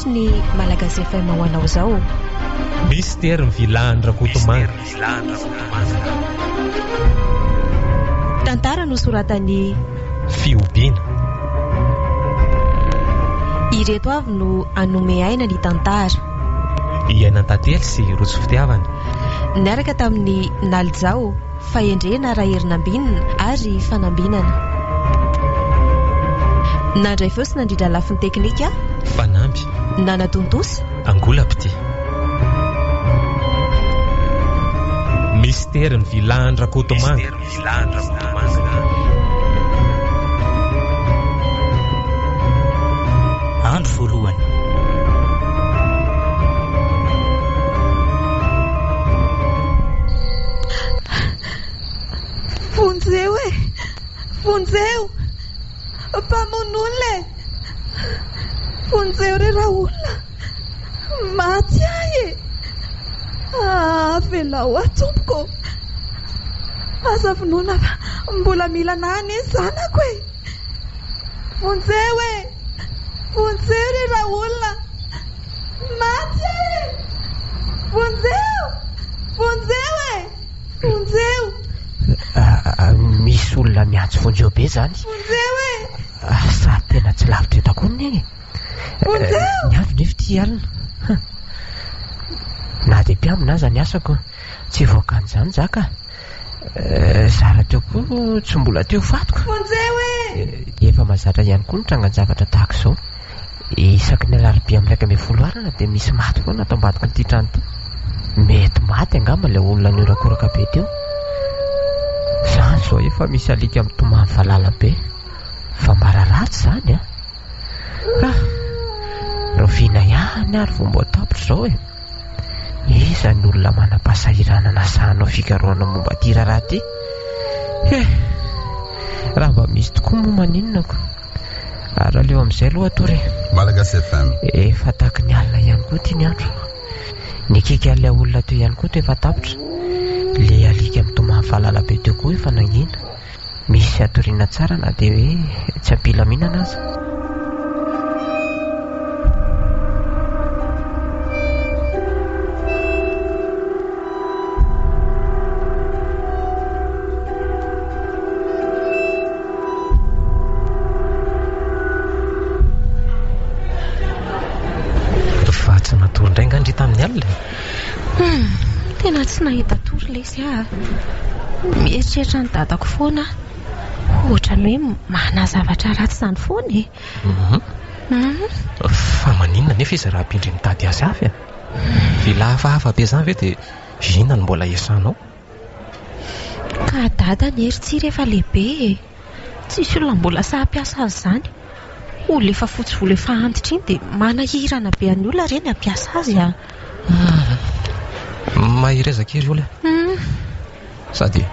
Atolotry ny Malagasy FM ho anao izao. Mister ny Villa Andrakotomanga. Tantara nosoratan'i. Fihobiana. Ireto avy no hanome aina ny tantara. Iainan-tantely sy Rojo Fitiavana. Niaraka tamin'i Nalijao, Fahendrena Raherinambinina ary Fanambinana. Nandray feo sy nandrindra lafiny teknika. Fanamby. Nanatontosa. Angola-pitia. Mistery ny Villa Andrakotomanga. Andro voalohany. Vonjeo e! Vonjeo! Mpamono olona e! Vonjeo re raolona! Maty ahy e! Avelao aho tompoko ô! Aza vonoina fa mbola mila anah anie ny zanako e! Vonjeo e! Vonjeo re raolona! Maty aho e! Vonjeo! Vonjeo e! Vonjeo! Misy olona miantso vonjeo be izany. Vonjeo e! Sady tena tsy lavitra eto akory neny e! Vonjeo! Ny andro nefa ity alina. Na dia mpiambina aza ny asako, tsy voakan'izany za ka. Zara teo koa tsy mbola teo fatiko. Vonjeo e! Efa mahazatra ihany koa ny trangan-javatra tahaka izao. Isaky ny alarobia amin'ny 11 alina dia misy maty foana ato ambadikin'ity trano ity. Mety maty angamba ilay olona nihorakoraka be teo. Izany izao efa misy alika mitomany valala be. Fambara ratsy izany an! Ka! Rahoviana ihany ary vao mba ho tapitra izao e? Iza ny olona manam-pahasahiranana sahy hanao fikarohana momba ity raharaha ity? He! Raha mba misy tokoa moa maninona ko? Ary aleo amin'izay aloha hatory e! Malagasy FM. Efa tahaky ny alina ihany koa ity ny andro. Ny kikan'ilay olona teo ihany koa toa efa tapitra. Ilay alika mitomany valala be teo koa efa nangina. Misy hatoriana tsara na dia hoe tsy am-pilaminana aza. Fa tsy natory indray nga ndry tamin'ny alina e? Hum, tena tsy nahita tory lesy aho. Mieritreritra ny dadako foana aho. Ohatran'ny hoe manana zavatra ratsy izany foana e. Mhm. Mhm. Fa maninona nefa izy raha ampindry mitady azy avy e? Villa hafahafa be izany ve dia inona no mbola iasanao? Ka dada anie ry Tsiry efa lehibe e. Tsisy olona mbola sahy hampiasa azy izany. Olona efa fotsy volo efa antitra iny dia manahirana be an'ny olona re ny hampiasa azy a. Mahereza kely ry olona e. Sady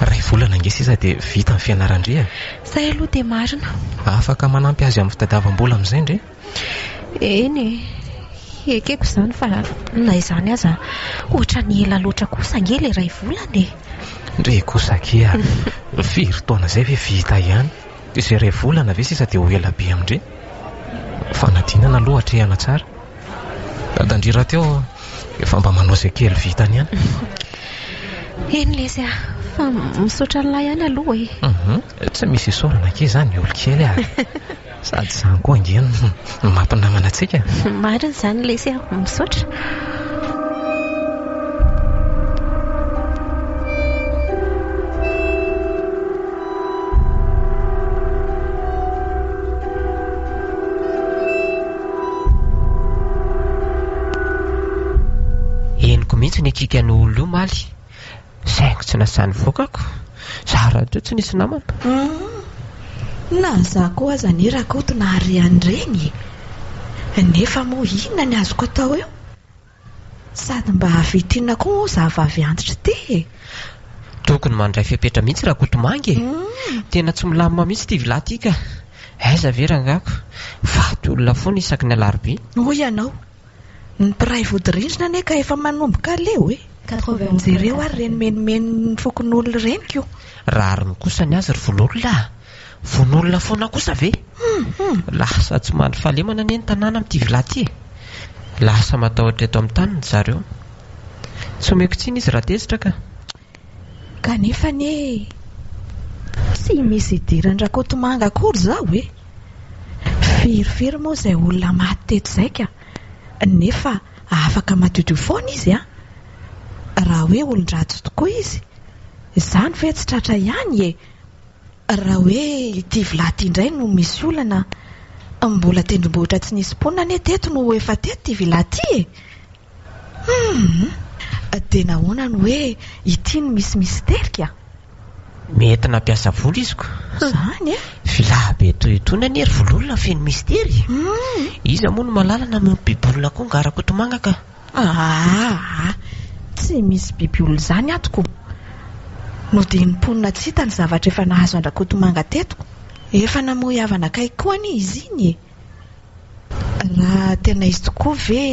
iray volana ange sisa dia vita ny fianaran-dry e. Izay aloha dia marina. Afaka manampy azy amin'ny fitadiavam-bola amin'izay ndry. Eny e, ekeko izany fa na izany aza ohatran'ny ela loatra kosa ange ilay iray volana e. Ndry kosa akia, firy taona izay ve vita ihany? Izay iray volana ve sisa dia ho ela be amin-dry? Fanadinana aloha atrehana tsara. Dadan-dry rahateo efa mba manao izay kely vitany ihany. Eny lesy a, fa misaotra an'lah ihany aloha e. Tsy misy isaorana akia izany olon-kely a. Sady izany koa ange no mampinamana antsika. Marina izany lesy a, misaotra. Henoko mihitsy ny kikan'io olona io omaly. Saingy tsy nasahy nivoaka aho. Izaho rahateo tsy nisy namana. Hum. Na izaho koa aza anie Rakoto nahare an'ireny e. Nefa moa inona ny azoko atao eo? Sady mba hahavita inona koa moa izaho vavy antitra ity e? Tokony mandray fepetra mihitsy Rakotomanga e! Tena tsy milamina mihitsy ity villa ity ka! Aiza ve rangahako? Faty olona foana isaky ny alarobia. Hoy ianao. Ny mpiray vodirindrina anie ka efa manomboka leo e! Jereo ary ireny menomenon'ny fokonolona ireny ko! Rariny kosa ny azy ry vonoolona a! Vonoolona foana kosa ve? Lasa tsy mandry fahalemana anie ny tanàna amin'ity villa ity e! Lasa matahotra eto amin'ny taniny zareo. Tsy omeko tsiny izy raha tezitra ka. Kanefa anie tsy misy idiran-dRakotomanga akory izao e! Firifiry moa izay olona maty teto izay ka! Nefa afaka madiodio foana izy an! Raha hoe olon-dratsy tokoa izy, izany ve tsy tratra ihany e! Raha hoe ity villa ity indray no misy olana, mbola tendrombohitra tsy nisy mponina anie teto no efa teto ity villa ity e! Humm! Dia nahoana no hoe ity no misy mistery ka? Mety nampiasa vola izy ko. Izany e? Villa be toy itony anie ry vololona feno mistery e! Iza moa no mahalala na miompy bibiolona koa nga Rakotomanga ka? Aa! Tsy misy bibiolona izany ato ko! Nodian'ny mponina tsy hita ny zavatra efa nahazo an-dRakotomanga teto. Efa namoy havana akaiky koa anie izy iny e! Raha tena izy tokoa ve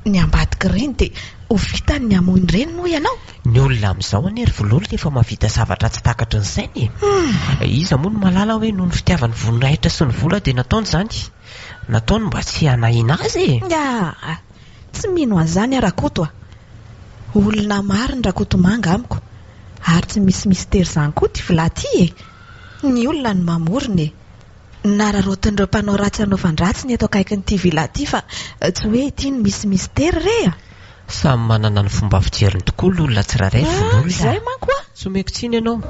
ny ambadik'ireny dia ho vitany ny hamoy ny reniny hoy ianao? Ny olona amin'izao anie ry Vololona efa mahavita zavatra tsy takatry ny sainy e! Iza moa no mahalala hoe noho ny fitiavany voninahitra sy ny vola dia nataony izany? Nataony mba tsy hanahiana azy e! Aa! Tsy mino an'izany aho Rakoto a! Olona marina Rakotomanga amiko ary tsy misy mistery izany koa ity vila ity e! Ny olona no mamorona e! Nararaotin'ireo mpanao ratsy hanaovan-dratsy ny eto akaikin'ity villa ity fa tsy hoe ity no misy mistery re a! Samy manana ny fomba fijeriny tokoa ny olona tsirairay ry Vololona a! Izay manko a! Tsy omeko tsiny ianao.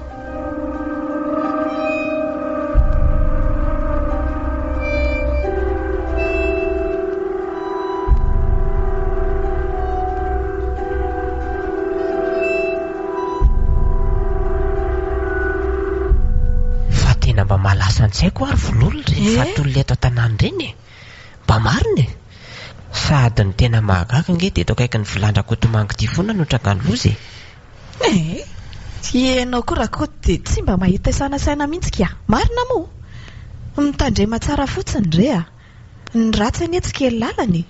Fa tena mba mahalasa an-tsaiko ary vololona ireny Eh? faty olona eto an-tanàna ireny e! Mba marina e! Sady ny tena mahagaga ange dia eto akaikin'ny vilàn-dRakotomanga ity foana no trangan'ny loza e! Eh! Ianao koa Rakoto dia tsy mba mahita isana saina mihitsy ka! Marina moa? Mitandrema tsara fotsiny re a! Ny ratsy anie tsy kely lalana e!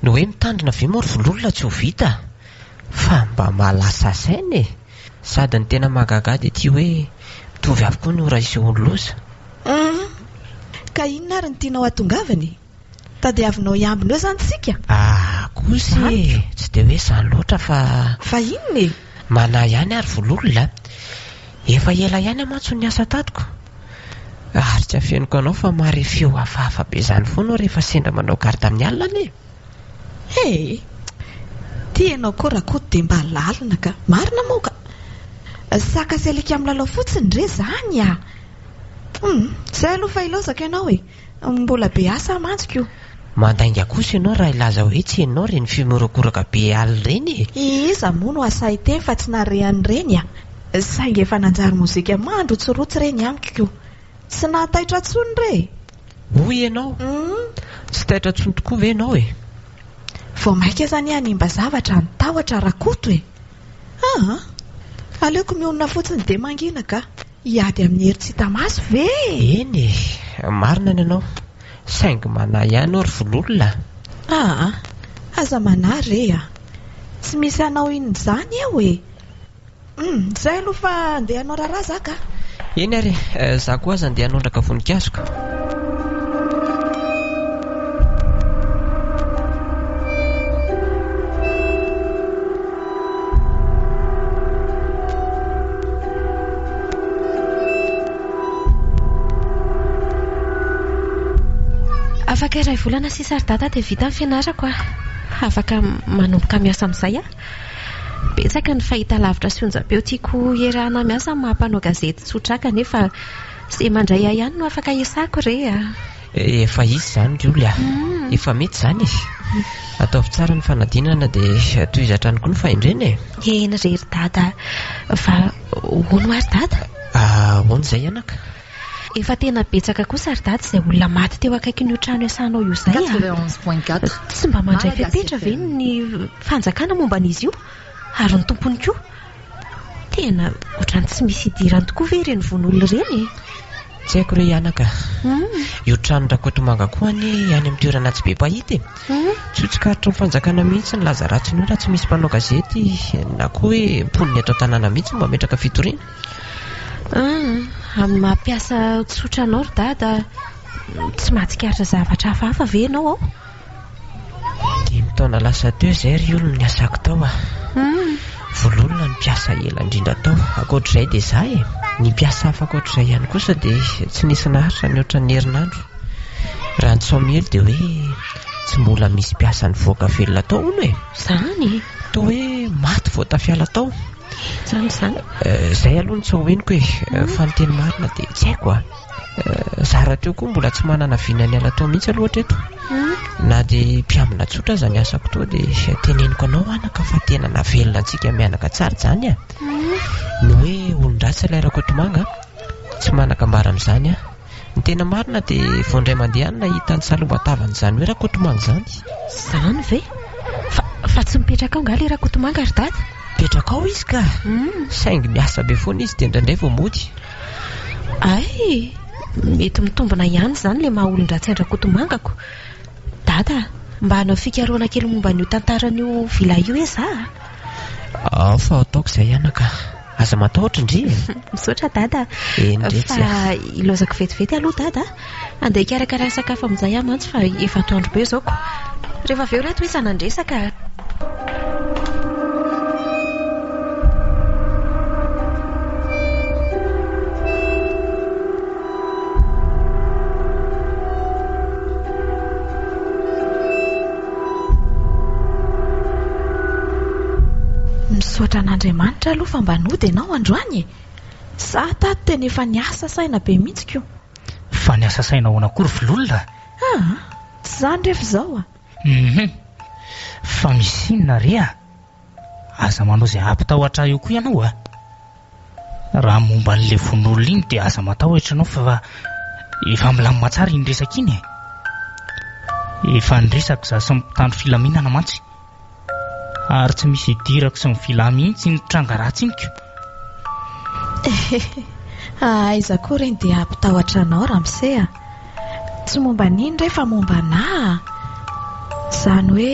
Ny hoe mitandrina ve moa ry vololona tsy ho vita? Fa mba mahalasa saina e! Sady ny tena mahagaga ahy dia ity hoe mitovy avokoa ny ora isehoan'ny loza. Hum! Ka inona ary no tianao hatongavana e? Tadiavinao hiambina eo izany tsika? Ah kosa e! Tsy dia hoe izany loatra fa. Fa inona e? Manahy ihany aho ry vololona a! Efa ela ihany aho mantsy no niasa tato ko! Ary tsy afeniko anao fa mahare feo hafahafa be izany foana aho rehefa sendra manao garde amin'ny alina anie! He! Ty ianao koa Rakoto dia mba lalina ka! Marina moa ka! Saka sy alika milalao fotsiny re izany a! Hum! Izay aloha fa ilaozako ianao e! Mbola be asa aho mantsy ko! Mandainga kosa ianao raha hilaza hoe tsy henonao ireny feo mihorakoraka be alina ireny e! Iza moa no hasahy hiteny fa tsy nahare an'ireny a! Saingy efa nanjary mozika mandrotsirotsy ireny amiko ko! Tsy nahataitra intsony re e! Hoy ianao? Tsy taitra intsony tokoa ve ianao e? Vao mainka aza anie hanimba zavatra ny tahotra Rakoto e! Aa! Aleoko mionona fotsiny dia mangina ka! Hiady amin'ny hery tsy hita maso ve e? Eny e! Marina ny anao. Saingy manahy ihany aho ry vololona a! Aa! Aza manahy re a! Tsy misy hanao inona izany eo e! Hum! Izay aloha fa andeha hanao raharaha za ka! Eny ary e! Za koa aza andeha hanondraka voninkazoko. Afaka iray volana sisa ry dada dia vita ny fianarako a. Afaka manomboka miasa amin'izay aho. Betsaka ny fahitalavitra sy onjam-peo tiako hiarahana miasa amin'ny maha mpanao gazety tsotra ahy kanefa izay mandray ahy ihany no afaka hiasako re a. Efa izy izany ry oly a! Efa mety izany e! Ataovy tsara ny fanadinana dia tohizo hatrany koa ny fahendrena e! Eny re ry dada a! Fa hono hoa ry dada? Ahoana izay anaka? Efa tena betsaka kosa ry dada izay olona maty teo akaikin'io trano iasanao io izay a! Tsy mba mandray fepetra ve ny fanjakana momba an'izy io? Ary ny tompony koa? Tena ohatran'ny tsy misy idirany tokoa ve ireny vono olona ireny e? Tsy haiko re anaka. Io tranon-dRakotomanga koa anie any amin'ny toerana tsy be mpahita e. Tsy ho tsikaritry ny fanjakana mihitsy ny laza ratsiny io raha tsy misy mpanao gazety na koa hoe mponina eto an-tanàna mihitsy no mametraka fitoriana. Amin'ny maha mpiasa tsotra anao ry dada, tsy mahatsikaritra zavatra hafahafa ve ianao ao? Dia. taona lasa teo izay ry olona no niasako tao a. Vololona no mpiasa ela indrindra tao. Ankoatr'izay dia izaho e. Ny mpiasa hafa ankoatr'izay ihany kosa dia tsy nisy naharitra nihoatra ny herinandro. Raha ny Saomiely dia hoe tsy mbola misy mpiasa nivoaka velona tao hono e. Izany e? Toa hoe maty vao tafiala tao. Izany izany. Izay aloha no tsy ho henoko e. Fa ny teny marina dia tsy haiko a. Za rahateo koa mbola tsy manana vina ny hiala tao mihitsy aloha hatreto. Na dia mpiambina tsotra aza ny asako tao dia teneniko anao anaka fa tena navelona antsika mianaka tsara izany a. Ny hoe olon-dratsy ilay Rakotomanga, tsy manan-kambara amin'izany aho. Ny tena marina dia vao indray mandeha aho no nahita ny salovan-tavan'izany hoe Rakotomanga izany. Izany ve? Fa, fa tsy mipetraka ao angaha ilay Rakotomanga ry Dada? Mipetraka ao izy ka! Saingy miasa be foana izy dia indraindray vao mody. Hay! Mety mitombina ihany izany ilay maha olon-dratsy an-dRakotomangako. Dada a! Mba hanao fikarohana kely momba an'io tantaran'io villa io hoe za a! Ao fa ataoko izay anaka. Aza matahotra ndry e! Misaotra Dada a! Eny re tsy Fa ilaozako vetivety aloha Dada a! Andeha hikarakara sakafo amin'izay aho mantsy fa efa atoandro be izao ko! Rehefa avy eo re tohizana ny resaka a! Misaotra an'Andriamanitra aloha fa mba nody ianao androany e! Za tato tena efa niasa saina be mihitsy ko! Fa niasa saina ahoana koa ry Vololona? Aa! Tsy izany refa izao a! Hum! Fa misy inona re a? Aza manao izay hampitahotra ahy eo koa ianao a! Raha momba an'ilay vono'olona iny dia aza matahotra ianao fa efa milamina tsara iny resaka iny e! Efa niresaka izaho sy ny mpitandro filaminana mantsy. Ary tsy misy idirako sy ny villa mihitsy iny tranga ratsy iny ko. Aiza koa ireny dia hampitahotra anao ramose a! Tsy momba an'iny re fa momba anà a! Izany hoe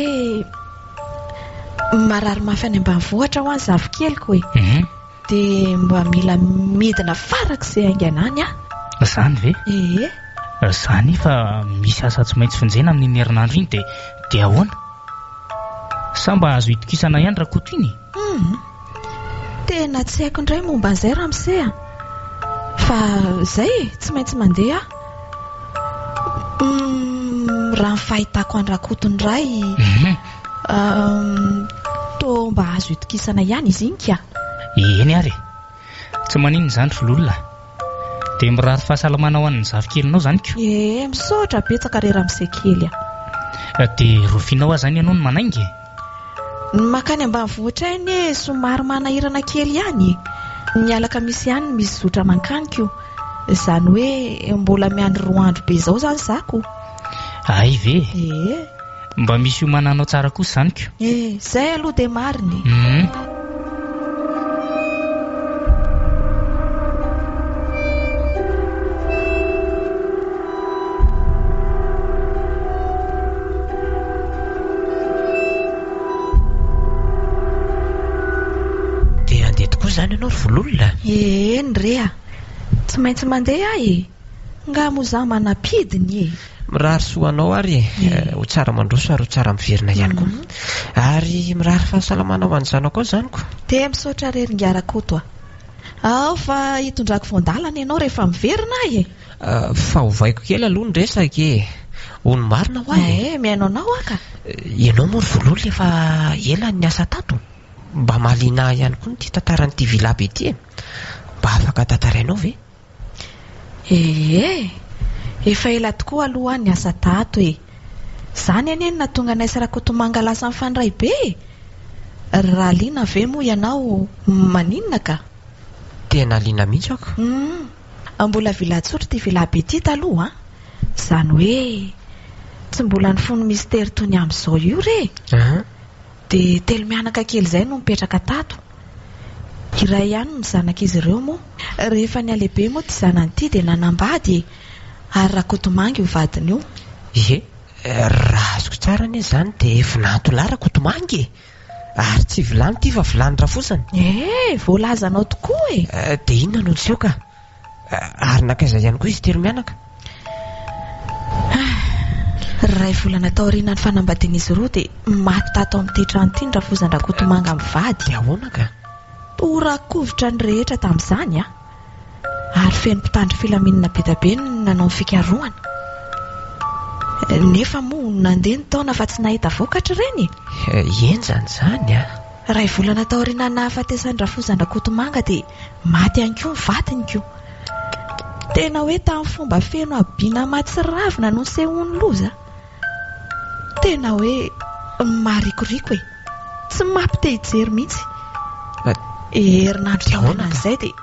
marary mafy any ambanivohitra hoa ny zafikeliko e! Dia mba mila midina farak'izay haingana any aho. Izany ve? Ee. Za anefa misy asa tsy maintsy vonjena amin'iny herinandro iny dia dia ahoana? Sa mba azo itokisana ihany Rakoto iny e? Hum. Tena tsy haiko indray momba an'izay ramose a. Fa izay e, tsy maintsy mandeha aho. Hum, raha ny fahitako an-dRakoto indray. Hum. Toa mba azo itokisana ihany izy iny ka. Eny ary e. Tsy maninona izany ry Lolona a. Dia mirary fahasalamana ho an'ny zafikelinao izany ko. Ee, misaotra betsaka re ramose kely a. Dia rofinao aho izany ianao no manainga e. Ny mankany ambanivohitra anie somary manahirana kely ihany e. Ny alakamisy ihany no misy zotra mankany ko. Izany hoe mbola miandry roa andro be izao izany za ko. Hay ve e. Ee. Mba misy iomananao tsara kosa izany ko. Eh, zay aloha dia marina e. Hum. Dia handeha tokoa izany ianao ry Vololona? Eny re a! Tsy maintsy mandeha aho e! Nga moa za manam-pidiny e! Mirary soa anao ary e! Ho tsara mandroso ary ho tsara miverina ihany koa. Ary mirary fahasalamana ho an'ny zanakao izany ko. Dia misaotra re ry Ingahy Rakoto a! Ao fa hitondrako voan-dalana ianao rehefa miverina aho e! Fa ovaiko kely aloha ny resaka e! Hono marina hoa e! Eh, mihaino anao aho ka! Ianao moa ry Vololona efa ela no niasa tato? Mba mahaliana ahy ihany koa ity tantaran'ity villa be ity e! Mba afaka tantarainao ve? Ee, efa ela tokoa aloha aho niasa tato e! Izany anie no nahatonga anay sy Rakotomanga lasa nifandray be e! Raha liana ve moa ianao maninona ka? Tena liana mihitsy aho ka! Hum, mbola villa tsotra ity villa be ity taloha an! Izany hoe tsy mbola nifono mistery toy ny amin'izao io re e! Dia telo mianaka kely izay no nipetraka tato. Iray ihany ny zanak'izy ireo moa. Rehefa nihalehibe moa ity zanany ity dia nanambady e! Ary Rakotomanga io vadiny io. Ie, raha azoko tsara anie izany dia vinanto lahy Rakotomanga e! Ary tsy vilany ity fa vilany rafozana. E! Voalazanao tokoa e! Dia inona no niseho ka? Ary nankaiza ihany koa izy telo mianaka? Iray volana taorianan'ny fanambadian'izy roa dia maty tato amin'ity trano ity ny rafozan-dRakotomanga mivady. Dia ahoana ka? Tora-kovitra ny rehetra tamin'izany an! Ary feno mpitandro filaminana be dia be no nanao ny fikarohana. Nefa moa nandeha ny taona fa tsy nahita vokatra ireny e! Henjana izany an! Iray volana taorianan'ny nahafatesan'ny rafozan-dRakotomanga dia maty ihany koa ny vadiny ko! Tena hoe tamin'ny fomba feno habibiana mahatsiravina no nisehoan'ny loza. Tena hoe maharikoriko e! Tsy mampite hijery mihitsy. Herinandro taorianan'izay dia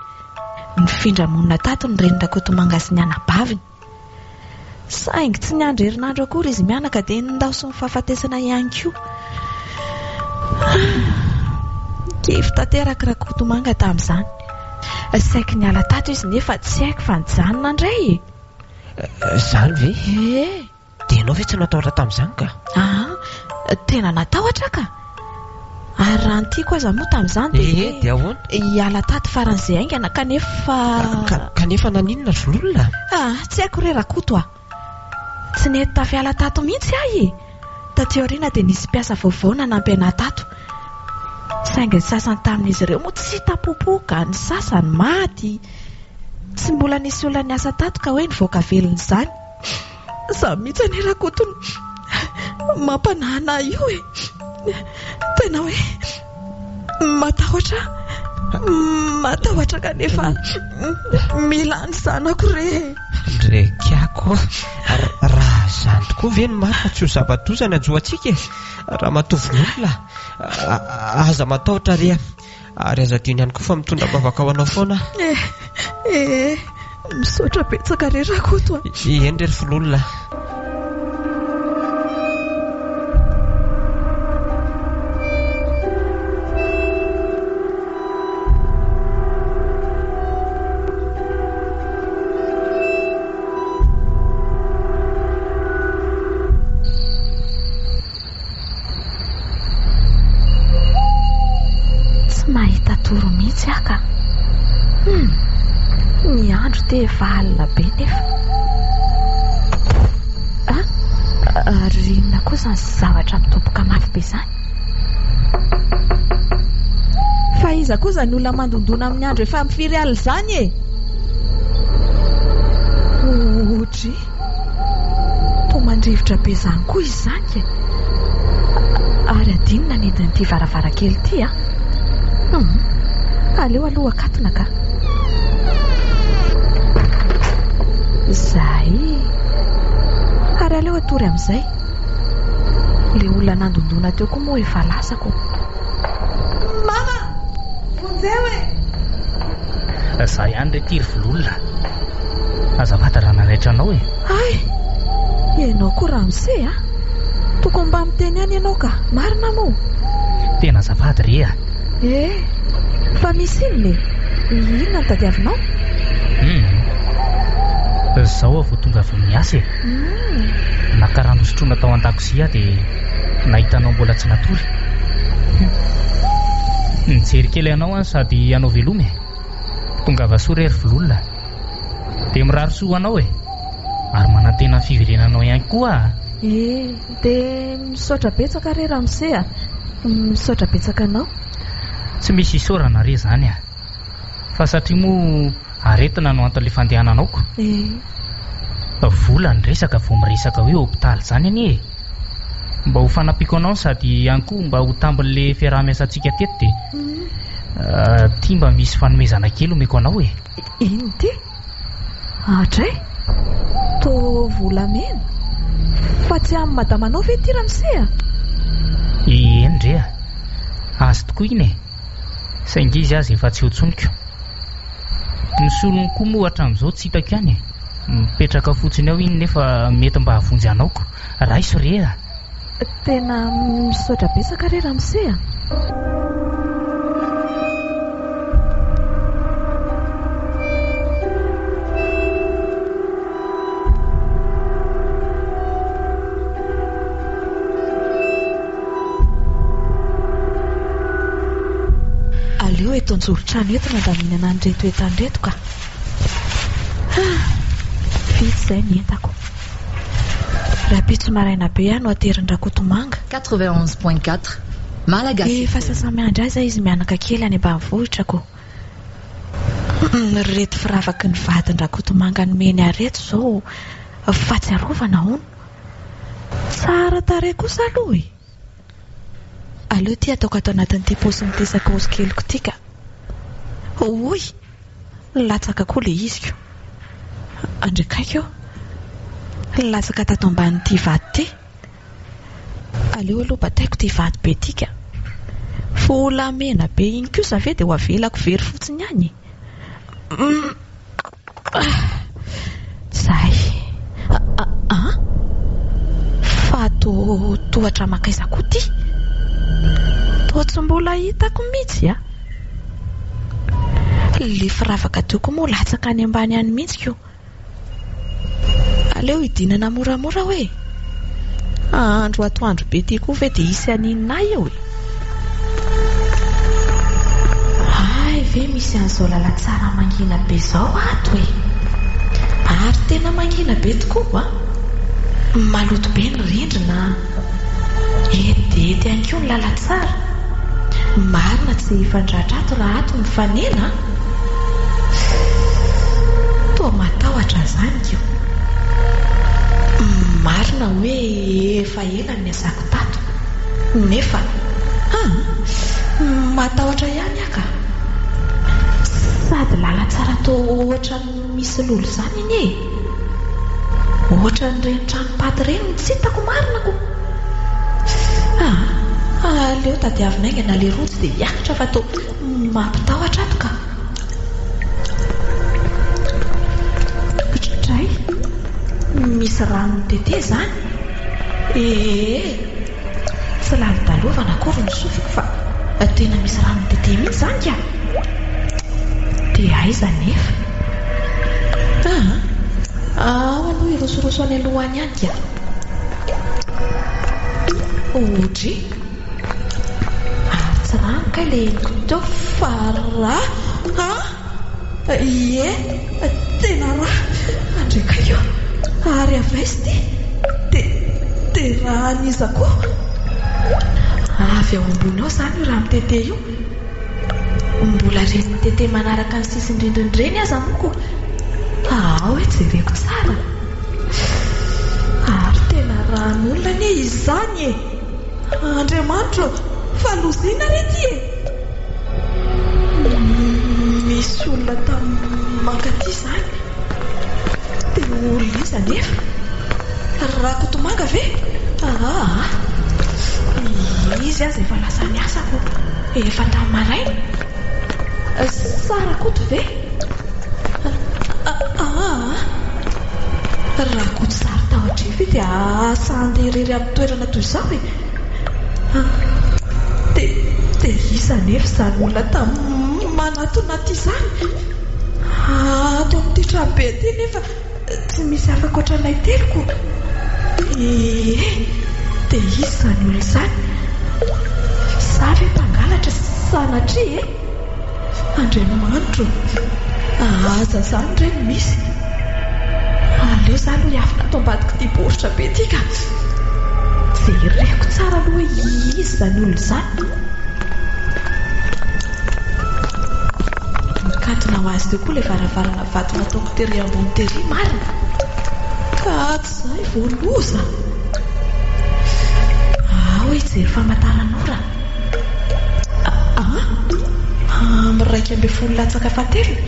nifindra monina tato ny renin-dRakotomanga sy ny anabaviny. Saingy tsy niandry herinandro akory izy mianaka dia nindaosin'ny fahafatesana ihany koa. Kivy tanteraka Rakotomanga tamin'izany. Saiky niala tato izy nefa tsy haiko fa nijanona indray e! Izany ve? Ee. Dia ianao ve tsy natahotra tamin'izany ka? Aa, tena natahotra aho ka! Ary raha ny tiako aza moa tamin'izany dia hoe Ee, dia ahoana? hiala tato faran'izay haingana kanefa... Ka, kanefa naninona ry Vololona? Aa, tsy haiko re Rakoto a! Tsy nety tafiala tato mihitsy aho e! Taty aoriana dia nisy mpiasa vaovao nanampy anà tato. Saingy ny sasany tamin'izy ireo moa tsy hita popoka, ny sasany maty. Tsy mbola nisy olona niasa tato ka hoe nivoaka velona izany. Izaho mihitsy anie Rakoto no mampanahana ahy io e! Tena hoe matahotra aho, matahotra kanefa mila ny zanako re e! Ndrekiako a! Raha izany tokoa ve no marina tsy ho zava-doza ny hanjo antsika e! Ramatoa Vololona a! Aza matahotra re a! Ary aza adino ihany koa fa mitondra am-bavaka ho anao foana aho. Eh, eh, misaotra betsaka re Rakoto a. Eny re ry Vololona a. Tsy mahita toro mihitsy aho ka. Hum, ny andro ity efa alina be nefa. Ah, ary inona koa izany zavatra midoboka mafy be izany? Fa iza koa izany olona mandondona amin'ny andro efa amin'ny firy alina izany e? Oudry. Toa mandrivotra be izany koa izy izany e! Ary adino nanidy an'ity varavarankely ity an! Hum! Aleo aloha akatona ka! Izay! Ary aleo atory amin'izay. Ilay olona nandondona teo koa moa efa lasa ko. Mama! Vonjeo e! Za ihany re ty ry Vololona a! Azafady raha nanaitra anao e! Hay! Ianao koa ramose a! Tokony mba miteny ihany ianao ka! Marina moa? Tena azafady re a! Eh! Fa misy inona e? Inona no tadiavinao? Hum! Zao aho vao tonga avy miasa e! Naka rano hosotroina tao an-dakozia aho dia nahita anao mbola tsy natory. Hum! Nijery kely anao aho sady hanao veloma e! Tongava soa re ry Vololona a! Dia mirary soa ho anao e! Ary manantena ny fiverenanao ihany koa aho a! Eh! Dia misaotra betsaka re ramose a! Misaotra betsaka anao. Tsy misy isaorana re izany a! Fa satria moa aretina no anton'ilay fandehananao ko. Eh. Vola ny resaka vao miresaka hoe hopitaly izany anie e! Mba ho fanampiako anao sady ihany koa mba ho tambin'ilay fiaraha-miasantsika teto dia ity mba misy fanomezana kely omeko anao e! Inona ity? Hatray? Toa volamena? Fa tsy an'i madamanao ve ity ramose a? Eny re a! Azy tokoa iny e! Saingy izy aza efa tsy eo intsony ko! Ny solony koa moa hatramin'izao tsy hitako ihany e! Mipetraka fotsiny ao iny nefa mety mba hahavonjy anao ko! Raiso re a! Tena misaotra betsaka re ramose a! Aleo eto an-joron-trano eto no andaminana an'ireto entana ireto ka. Ah, vita izay ny entako. Rahampitso maraina be aho no aterin-dRakotomanga. 91.4 Malagasy Efa FM. sasa-miandry ahy izay izy mianaka kely any ambanivohitra ko. Ireto firavaky ny vadin-dRakotomanga nomeny ahy ireto izao fahatsiarovana hono. Tsara tarehy kosa aloha e! Aleo ity ataoko ato anatin'ity paosin'ity sakaosy keliko ity ka. Hoy! Latsaka koa ilay izy ko. Andrekaiko eo. Latsaka tato ambanin'ity vato ity. Aleo aloha bataiko ity vato be ity ka. Volamena be iny kosa ve dia ho avelako very fotsiny ihany e? Zay. An? Fa toa tohatra mankaiza koa ity? Toa tsy mbola hitako mihitsy a! Ilay firavaka teo koa moa latsaka any ambany any mihitsy ko. Aleo hidinana moramora hoe. Andro atoandro be ity koa ve dia hisy haninona ahy eo e? Hay ve misy an'izao lalantsara mangina be izao ato e? Ary tena mangina be tokoa an! Maloto be ny rindrina an! Ety dia ety ihany koa ny lalantsara. Marina tsy hifandratra ato raha ato mifanena an! Toa matahotra izany ko! Marina hoe efa ela no niasako tato, nefa an! Matahotra ihany aho ka! Sady lalantsara toa ohatran'ny misy lolo izany anie e! Ohatran'ireny tranom-paty ireny no tsy hitako marina ko! Aa! Aleo tadiavina haingana ilay rojo dia hiakatra fa toa mampitahotra ato ka! Dray! Misy rano mitete izany? Ee! Tsy lalodalovana akory ny sofiko fa tena misy rano mitete mihitsy izany ka! Dia aiza anefa? Aa! Ao aloha hirosoroso any aloha any ihany ka! Odry! Ary tsy rano kay ilay henoko teo fa rà a! Ie, tena rà! Andre kay io! Ary avy aiza ity? Dia, dia rà an'iza koa? Avy ao ambony ao izany io rà mitete io. Mbola ireny mitete manaraka ny sisin-drindrina ireny aza moa ko! Ao e, jereko tsara! Ary tena ràn'olona anie izany e! Andriamanitro ô! Fa loza inona re ity e? Misy olona tamy mankaty izany. Dia olona iza anefa? Rakotomanga ve? Aa! Izy aza efa lasa niasa ko! Efa tamin'ny maraina. Sa Rakoto ve? Aa! Rakoto saro-tahotra io ve dia asa handeha irery amin'ny toerana toy izao e? Dia, dia iza anefa izany olona tamy manatona aty izany? Ato amin'ity tranobe ity nefa tsy misy hafa ankoatra anay telo ko! Ee, dia iza izany olona izany? Za ve mpangalatra sanatria e? Andriamanitro o! Aza izany re no misy! Aleo za aloha hiafina ato ambadik'ity baoritra be ity ka! Jereko tsara aloha hoe iza izany olona izany. Nikatona ho azy teo koa ilay varavarana vato nataoko tery ambony tery marina! Ka ato izahay vao loza! Ao hijery famantaranora! Aa! Amin'ny 11 latsaka fahatelony?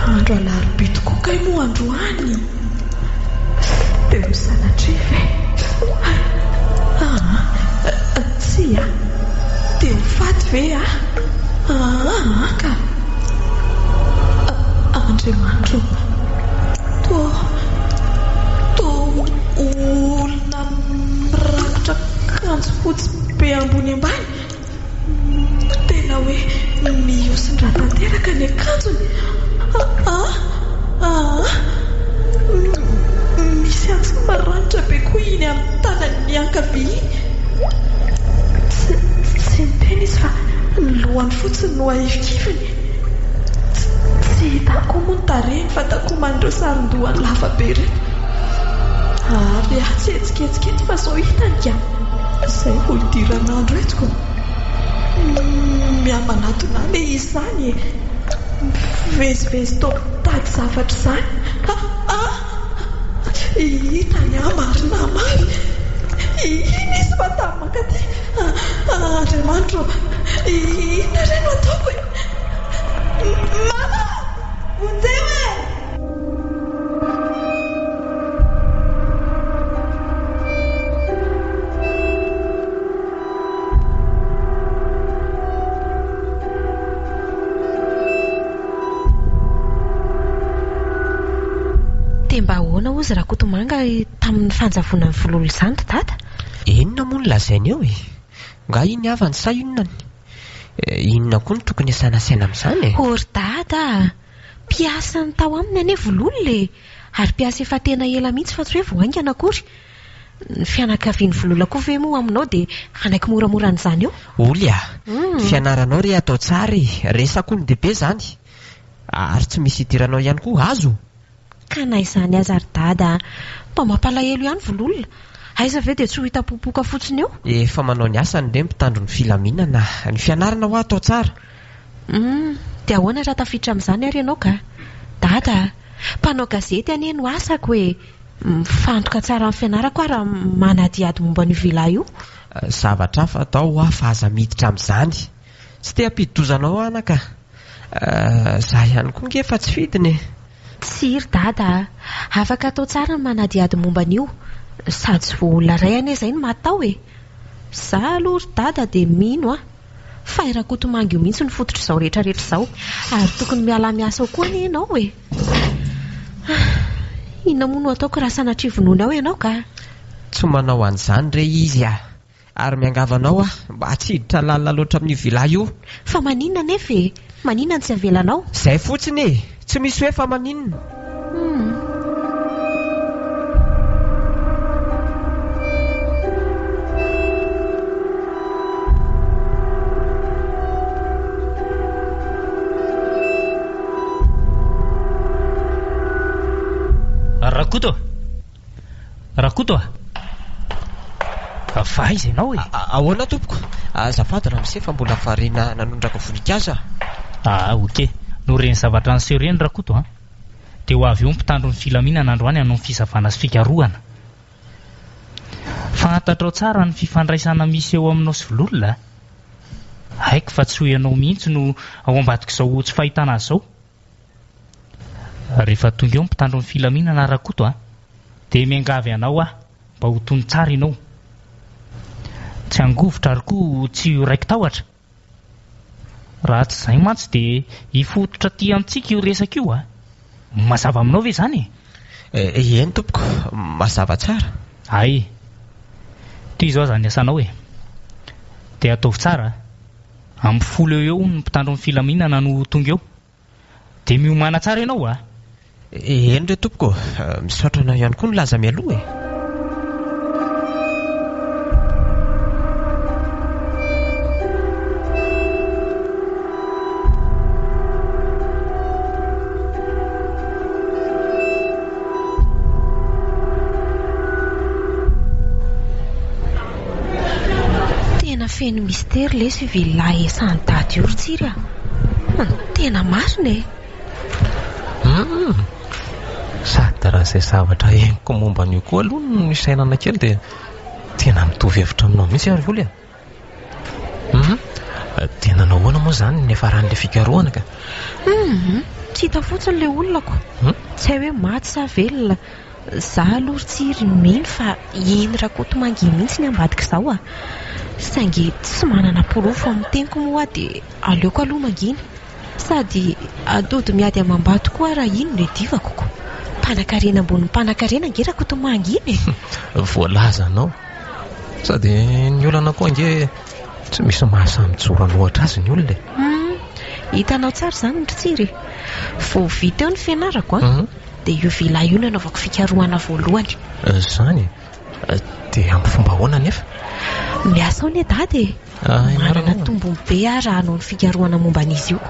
Andro alarobia tokoa kay moa androany? Dia ho sanatria ve? Aa! Tsia! Dia ho faty ve aho? Aa ka! Andriamanitro ô! Toa, toa olona mirakotra akanjo fotsy be ambony ambany. Tena hoe mihosin-drà tanteraka ny akanjony. Aa! Aa! Misy antsy maranitra be koa iny amin'ny tanany ankavia iny. Tsy, tsy niteny izy fa ny lohany fotsiny no ahifikifiny. Tsy, tsy hita koa moa ny tarehiny fa takoman'ireo saron-dohany lava be ireto. Ary aho tsy hihetsiketsika eto fa sao hitany ka. Izay vao hidiran'andro eto ko. Mihamanatona ahy ilay izy izany e. Mivezivezy toa mitady zavatra izany. Ah! Hitany aho marina mafy. Iny izy fa tamy mankaty. Andriamanitro ô! Inona re no ataoko e? Mama! Vonjeo e! Dia mba ahoana hozy Rakotomanga tamin'ny fanjavonan'ny vololona izany ry dada? Inona moa no lazainy eo e? Nga iny havany sa inona ny? Inona koa no tokony asana saina amin'izany e? Ô ry dada a! Mpiasan'ny tao aminy anie Vololona e! Ary mpiasa efa tena ela mihitsy fa tsy hoe vao haingana akory. Ny fianakavian'i Vololona koa ve moa aminao dia hanaiky moramora an'izany eo? Oly a! Fianaranao re atao tsara e! Resak'olon-dehibe izany! Ary tsy misy idiranao ihany koa, azo? Ka na izany aza ry dada a! Mba mampalahelo ihany Vololona! Aiza ve dia tsy ho hita popoka fotsiny eo? Efa manao ny asany re ny mpitandro ny filaminana. Ny fianarana hoa atao tsara. Humm, dia ahoana raha tafiditra amin'izany ary ianao ka? Dada a! Mpanao gazety anie no asako e! Mifantoka tsara amin'ny fianarako aho raha manadihady momba an'io villa io. Zavatra hafa atao hoa fa aza miditra amin'izany. Tsy te hampidi-doza anao aho anaka a! Za ihany koa nge fa tsy fidiny e! Tsia ry dada a! Afaka atao tsara ny manadihady momba an'io. Sady tsy vao olona iray anie izay no maty tao e! Za aloha ry dada dia mino a! Fa i Rakotomanga io mihitsy no fototr'izao rehetra rehetra izao. Ary tokony miala miasa ao koa anie ianao e! Ah! Inona moa no ataoko raha sanatria vonoiny ao ianao ka? Tsy manao an'izany re izy a! Ary miangavy anao aho mba tsy hiditra lalina loatra amin'io villa io. Fa maninona anefa e? Maninona no tsy avelanao? Izay fotsiny e! Tsy misy hoe fa maninona. Hum. Rakoto a! Rakoto a! Fa aiza ianao e? Ahoana tompoko? Azafady ramose fa mbola variana nanondraka voninkazo aho. Ah ok. Noho ireny zavatra niseho ireny Rakoto a! Dia ho avy eo ny mpitandro ny filaminana androany hanao ny fisavana sy fikarohana. Fantatrao tsara ny fifandraisana misy eo aminao sy Vololona a! Haiko fa tsy ho ianao mihitsy no ao ambadik'izao tsy fahitana azy izao. Rehefa tonga eo ny mpitandro ny filaminana Rakoto a! Dia miangavy anao aho mba ho tony tsara ianao. Tsy hangovitra ary koa tsy ho raiki-tahotra. Raha tsy izay mantsy dia hifototra aty amintsika io resaka io a! Mazava aminao ve izany e? Eny tompoko, mazava tsara. Hay! Tohizo aza ny asanao e! Dia ataovy tsara a! Amin'ny folo eo eo ny mpitandro ny filaminana no tonga eo. Dia miomàna tsara ianao a! Eny re tompoko ô! Misaotra anao ihany koa nilaza mialoha e! Tena feno mistery lesy io villa esan'i dada io ry Tsiry a! Tena marina e! Humm! Sady raha izay zavatra henoko momba an'io koa aloha no nisainana kely dia tena mitovy hevitra aminao mihitsy aho ry Holy a! Humm! Dia nanao ahoana moa izany ny niafaran'ilay fikarohana ka? Humm! Tsy hita fotsiny ilay olona ko! Tsy hay hoe maty sa velona. Za aloha ry Tsiry mino fa iny Rakotomanga iny mihitsy ny ambadik'izao a! Saingy tsy manana porofo amin'ny teniko moa aho dia aleoko aloha mangina. Sady atody miady amam-bato koa raha iny no iadivako ko! Mpanakarena ambonin'ny mpanakarena ange Rakotomanga iny e! Voalazanao. Sady ny olana koa ange tsy misy mahasahy mijoro an'ohatra azy ny olona e! Hum! Hitanao tsara izany ry Tsiry e! Vao vita eo ny fianarako an! Dia io villa io no anaovako fikarohana voalohany. Izany e! Dia amin'ny fomba ahoana anefa? Miasa ao anie Dada e! Manana tombony be aho raha hanao ny fikarohana momba an'izy io.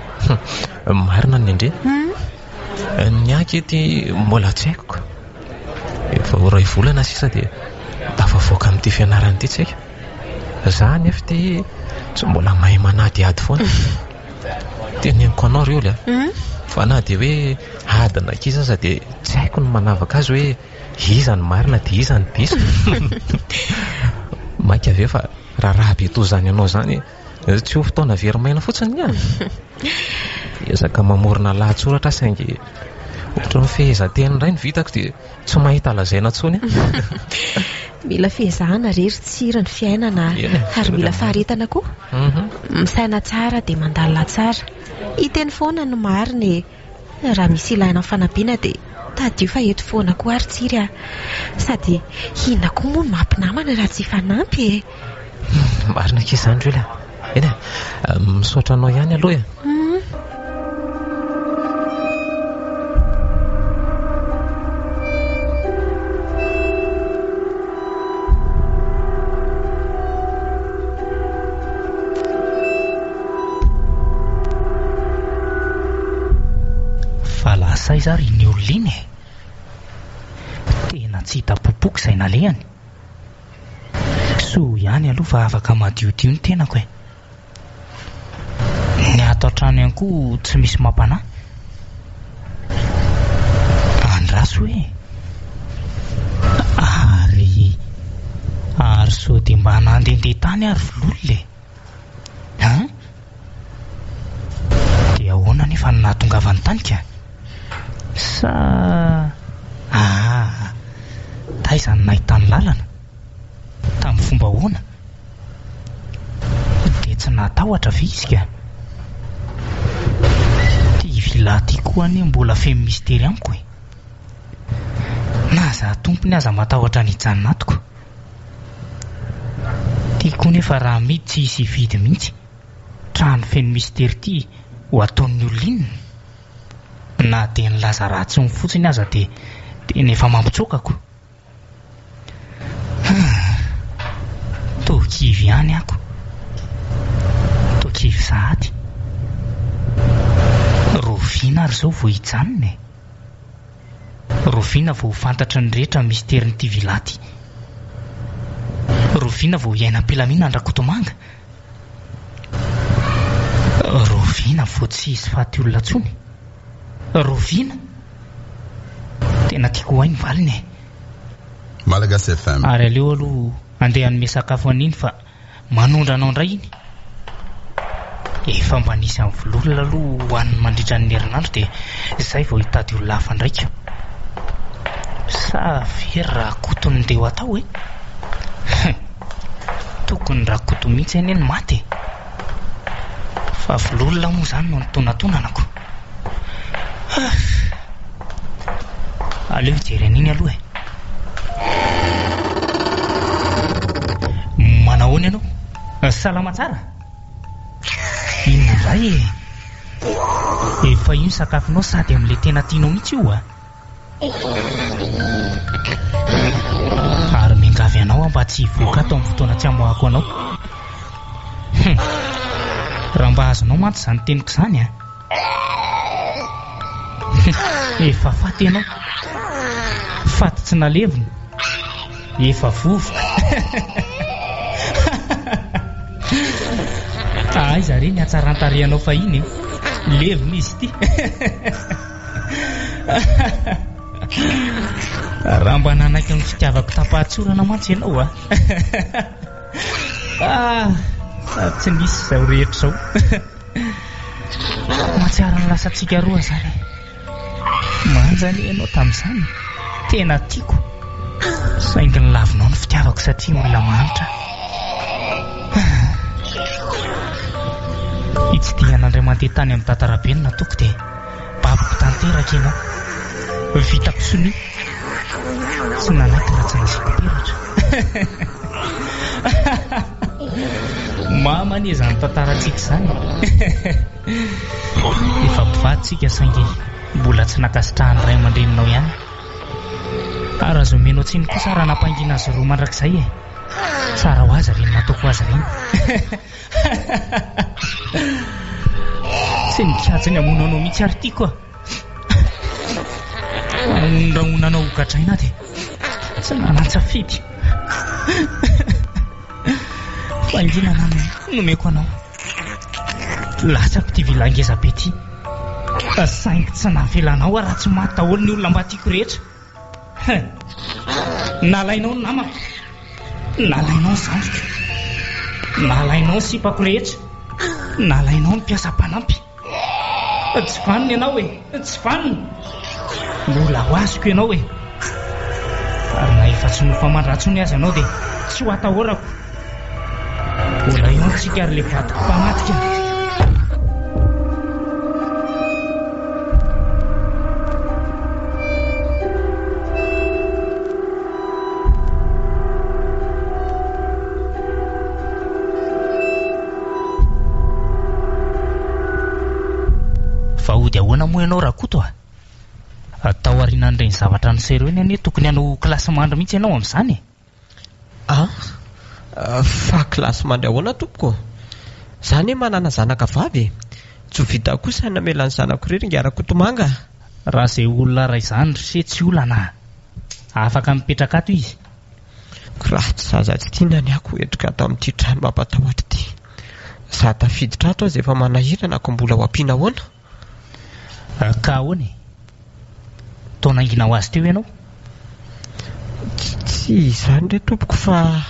Marina ny an-dry. Ny ahy aky ety mbola tsy haiko ka. Efa Ho iray volana sisa dia tafavoaka amin'ity fianarana ity tsika. Za anefa ity tsy mbola mahay manadihady foana. Teneniko anao ry Oly a. Fa na dia hoe adina ankizy aza dia tsy haiko ny manavaka azy hoe iza no marina dia iza no diso. Mainka ve fa raharaha be toa izany anao izany tsy ho fotoana very maina fotsiny ny ahy. Miezaka mamorona lahatsoratra aho saingy ohatran'ny fehezanteny indray no vitako dia tsy mahita lazaina intsony aho. Mila fiezahana re ry Tsiry ny fiainana ary mila faharetana koa. Misaina tsara dia mandalina tsara. Hiteny foana ny marina e. Raha misy ilaina fanampiana dia tadidio fa eto foana koa ary Tsiry a. Sady inona koa moa no maha-mpinamana raha tsy hifanampy e. Marina akia izany ry Oly a. Eny e, misaotra anao ihany aloha e. Fa lasa aiza ary iny olona iny e? Tena tsy hita popoka izay nalehany. Soa ihany aloha fa afaka madiodio ny tenako e. Ny ato an-trano ihany koa tsy misy mampanahy. Andraso e! Ary ary sao dia mba nandehandeha tany ary vlolona e? An? Dia ahoana anefa no nahatongavany tany ka? Sa aa taiza no nahitany lalana? Tamin'ny fomba ahoana? Dia tsy natahotra ve izy ka? Ity villa ity koa anie mbola feno mistery amiko e! Na za tompony aza matahotra ny hijanona ato ko! Ity koa nefa raha amidy tsy hisy hividy mihitsy. Trano feno mistery ity ho ataon'ny olona inona? Na dia nilaza ratsiny fotsiny aza dia tena efa mampitsoaka ko! Hum! Toa kivy ihany ako. Toa kivy sahady. Rahoviana ary izao vao hijanona e? Rahoviana vao ho fantatry ny rehetra ny misterin'ity villa ity? Rahoviana vao hiaina am-pilaminana Rakotomanga? Rahoviana vao tsy hisy faty olona intsony? Rahoviana? Tena tiako ho hay ny valiny e! Malagasy FM. Ary aleo aloha andeha hanome sakafo an'iny fa manondra anao indray iny. Efa mba nisy an'i Vololona aloha hohaniny mandritra ny herinandro dia izay vao hitady olona hafa indray ka. Sa ve Rakoto no ndeha ho atao e? Hum! Tokony Rakoto mihitsy anie no maty e! Fa Vololona moa izany no nitonatonanako. Huff! Aleo hijery an'iny aloha e. Manahoana ianao? Salama tsara? Inona indray e? Efa io ny sakafonao sady amin'ilay tena tianao mihitsy io a! Ary miangavy anao aho mba tsy hivoaka ato amin'ny fotoana tsy hamoahako anao. Hum! Raha mba azonao mantsy izany teniko izany a! Efa faty ianao. Faty tsy nalevina. Efa vovoka. Aiza re ny hatsaran-tarehanao fahiny e? Levona izy ity. Raha mba nanaiky ny fitiavako tam-pahatsorana mantsy ianao a. Ah, tsy nisy izao rehetra izao. Mahatsiaro ny lasantsika roa izany e. Manja anie ianao tamin'izany e. Tena tiako. Saingy nolavinao ny fitiavako satria olona mahantra aho. Hitsidihana indray mandeha tany amin'i Dada Rabe no nataoko dia baboko tanteraka ianao. Vitako sonia. Tsy nanaiky raha tsy nasiako peratra. Mama anie izany tantarantsika izany e. Efa mpivady tsika saingy mbola tsy nankasitrahan'ny ray aman-dreninao ihany. Ary aza omenao tsiny kosa raha nampangina azy roa mandrakizay e. Tsara ho azy ireny nataoko azy ireny. Tsy nikajy ny hamono anao mihitsy ary tiako a. Rahonanao hogadraina aho dia. Tsy nanan-tsafidy. Fahanginana no nomeko anao. Latsako ity villa ngeza be ity. Saingy tsy navelanao aho raha tsy maty daholo ny olona mba tiako rehetra. Hein! Nalainao ny namako. Nalainao ny zandriko. Nalainao ny sipako rehetra. Nalainao ny mpiasa mpanampy. Tsy vanona ianao e! Tsy vanona! Mbola ho azoko ianao e! Ary na efa tsy nofo aman-dratsony aza ianao dia tsy ho atahorako. Mbola eo antsika ry le vadiko mpamadika. Fa hody ahoana moa ianao Rakoto a? Tao aorianan'ireny zavatra niseho ireny anie tokony hanao kilasimandry mihitsy ianao amin'izany e! An! Fa kilasimandry ahoana tompoko? Za anie manana zanaka vavy e! Tsy ho vitako kosa ny namela ny zanako irery ingahy Rakotomanga a! Raha izay olona iray izany ry se tsy olana a! Afaka mipetraka ato izy. Raha tsy zaza tsy tiana ny ako endrika ato amin'ity trano mampatahotra ity. Za tafiditra ato aza efa manahirana ko mbola ho ampiana ahoana? Ka ahoana e? Toa nangina ho azy teo ianao? Tsy izany re tompoko fa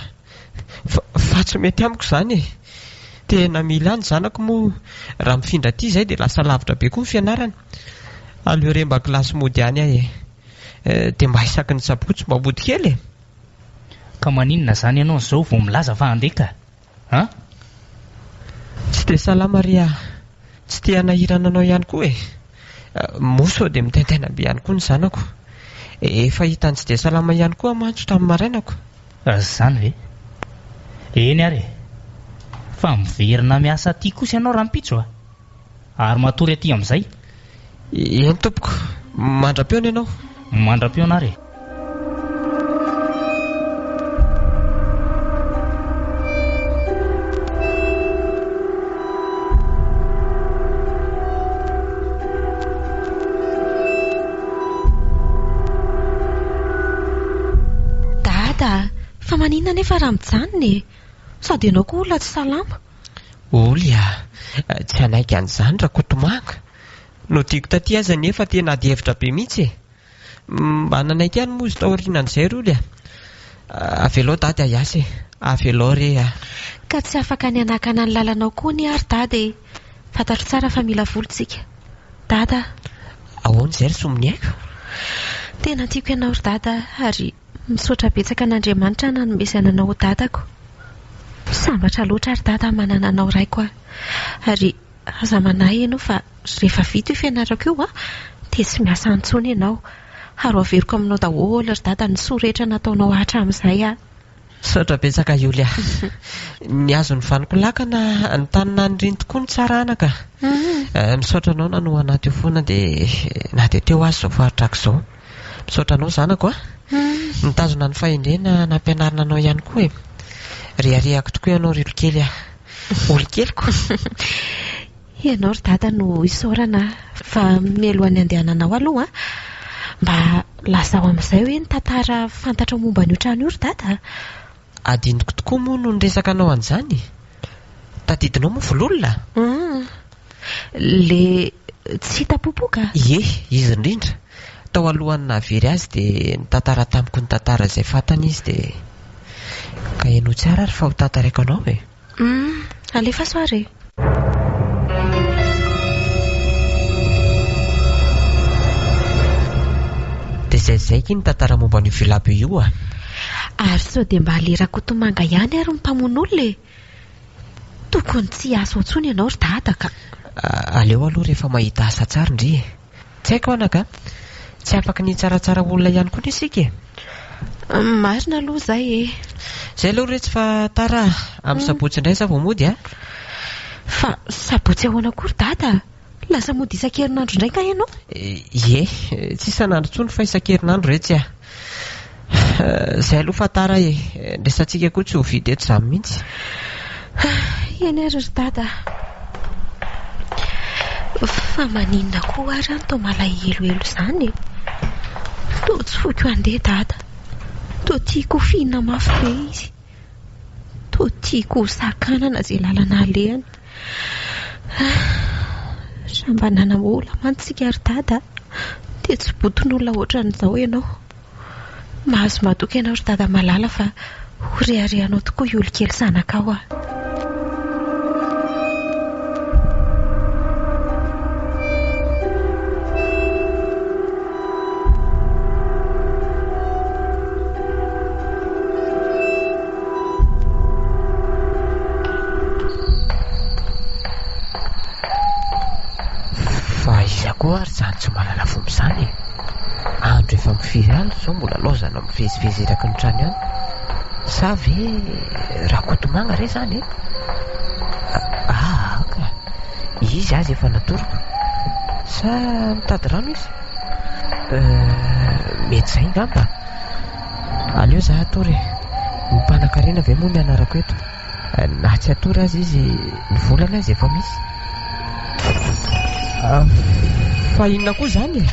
fa tsy mety amiko izany e! Tena mila ahy ny zanako moa raha mifindra aty izay dia lasa lavitra be koa ny fianarany. Aleo re mba kilasy mody any aho e! Dia mba isaky ny sabotsy mba mody kely e! Ka maninona izany ianao izao vao milaza fa handeha ka? An? Tsy dia salama ry ah! Tsy te hanahirana anao ihany koa e! Moa sao dia mitaintaina be ihany koa ny zanako. Efa hitany tsy dia salama ihany koa aho mantsy tamin'ny marainako. Izany ve? Eny ary e! Fa miverina miasa aty kosa ianao rahampitso a! Ary matory aty amin'izay. Eny tompoko, mandra-peona ianao. Mandra-peona ary e. Dada a! Fa maninona anefa raha mijanona e? Sady ianao koa olona tsy salama. Oly a! Tsy hanaiky an'izany Rakotomanga. Nodiako taty aza nefa tena ady hevitra be mihitsy e! Mba nanaiky ihany moa izy taorianan'izay ry Oly a! Avelao Dada hiasa e! Avelao re a! Ka tsy afaka ny hanakana ny lalanao koa anie ary Dada e! Fantatro tsara fa mila vola isika. Dada a! Ahoana izay ry Somoniaiko? Tena tiako ianao ry Dada ary Misaotra betsaka an'Andriamanitra nanomezana anao ho dadako. Sambatra loatra ry dada manana anao raiko a. Ary aza manahy ianao fa rehefa vita io fianarako io a, dia tsy miasa intsony ianao. Ary ho averiko aminao daholo ry dada ny soa rehetra nataonao hatramin'izay a. Misaotra betsaka Yoly a. Ny azon'ny vaniko lakana ny tany naniriny tokoa no tsara anaka. Misaotra anao nanohana ahy teo foana dia na dia teo aza izao fahatrako izao. Misaotra anao zanako a! Nitazona ny fahendrena nampianarina anao ihany koa e! Reharehako tokoa ianao ry olokely a! Olokeliko! Ianao ry dada no isaorana fa mialohan'ny handehananao aloha mba lazao amin'izay hoe ny tantara fantatrao momba an'io trano io ry dada a! Adinoko tokoa moa no niresaka anao an'izany e! Tadidinao moa Vololona? Hum. Le tsy hita popoka? Ie, izy indrindra. Tao alohan'ny nahavery azy dia nitantara tamiko ny tantara izay fantany izy dia. Ka henoy tsara ary fa ho tantaraiko anao e! Hum, alefaso ary e! Dia izay izay akia ny tantara momba an'io villa be io a! Ary sao dia mba le Rakotomanga ihany ary no mpamono olona e! Tokony tsy hiasa ao intsony ianao ry dada ka! Aleo aloha rehefa mahita asa tsara ndry e! Tsy haiko anaka a! Tsy afaky ny hitsaratsara olona ihany koa anie isika e! Marina aloha izay e! Izay aloha retsy fa tara a! Amin'ny sabotsy indray za vao mody a! Fa sabotsy ahoana koa ry dada a? Lasa mody isan-kerinandro indray nga ianao? Ie, tsy isan'andro intsony fa isan-kerinandro retsy a! Izay aloha fa tara e! Ny resatsika koa tsy ho vita eto izany mihitsy. Eny ary ry dada a! Fa maninona koa ary aho no toa malahelohelo izany e? Toa tsy foiko handeha dada. Toa tiako ho fihinina mafy be izy. Toa tiako ho sakanana izay lalana alehany. Raha mba nanam-bola mantsy isika ry Dada dia tsy boton'olona ohatran'izao ianao. Mahazo matoky ianao ry Dada malala fa ho reharehanao tokoa io olon-kely zanakao aho. Fa iza koa ary izany tsy mahalala fomba izany e? Andro efa mifiry alina izao mbola laozana mivezivezy eraky ny trano ihany. Sa ve Rakotomanga re izany e? Ah, ka. Izy aza efa natoroko. Sa mitady rano izy? Mety izay angamba. Aleo za hatory e. Ny mpanankarena ve moa ny anarako eto? Na tsy hatory aza izy, ny volany aza efa misy. Fa inona koa izany e?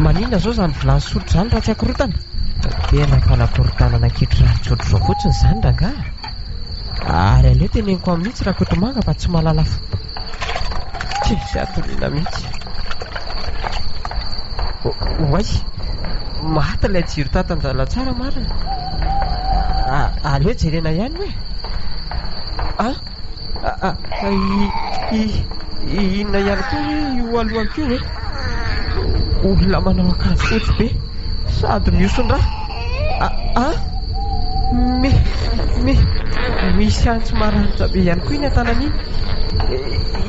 Maninona izao izany vilany sotro izany raha tsy akorontana? Tena fanakorontanana kitro rano tsotra izao fotsiny izany rangahy. Ary aleo teneniko aminy mihitsy Rakotomanga fa tsy mahalala fomba. Tsisy hatoriana mihitsy. Oay, maty ilay jiro tato an-dalantsara marina. Aleo jerena ihany hoe. Ah, inona ihany koa hoe io alohako io e? Olona manao akanjo fotsy be sady mihoson-drà. Ah, mi, mi, misy antsy maranitra be ihany koa iny an-tanana iny.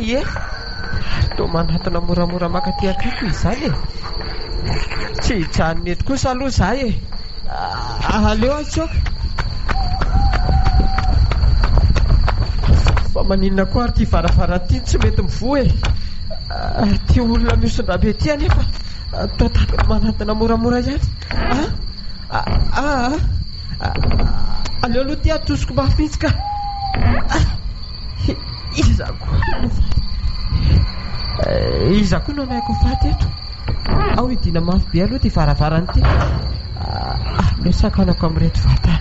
Ie. Ary toa manatona moramora maka aty akaiko izy izany e! Tsy hijanona eto kosa aloha izaho e! Aleo aho hitsoaka. Fa maninona koa ary ity varavarana ity no tsy mety mivoha e? Ity olona mihoson-drà be ity anefa toa tahaka ny manatona moramora ihany. Ah! Ah! Aleo aloha ity atosiko mafy mihitsy ka! Iza koa no faty? Iza koa no hanaiko ho faty eto? Ao hidiana mafy be aloha ity varavarana ity. Aleo sakanako amin'ireto vata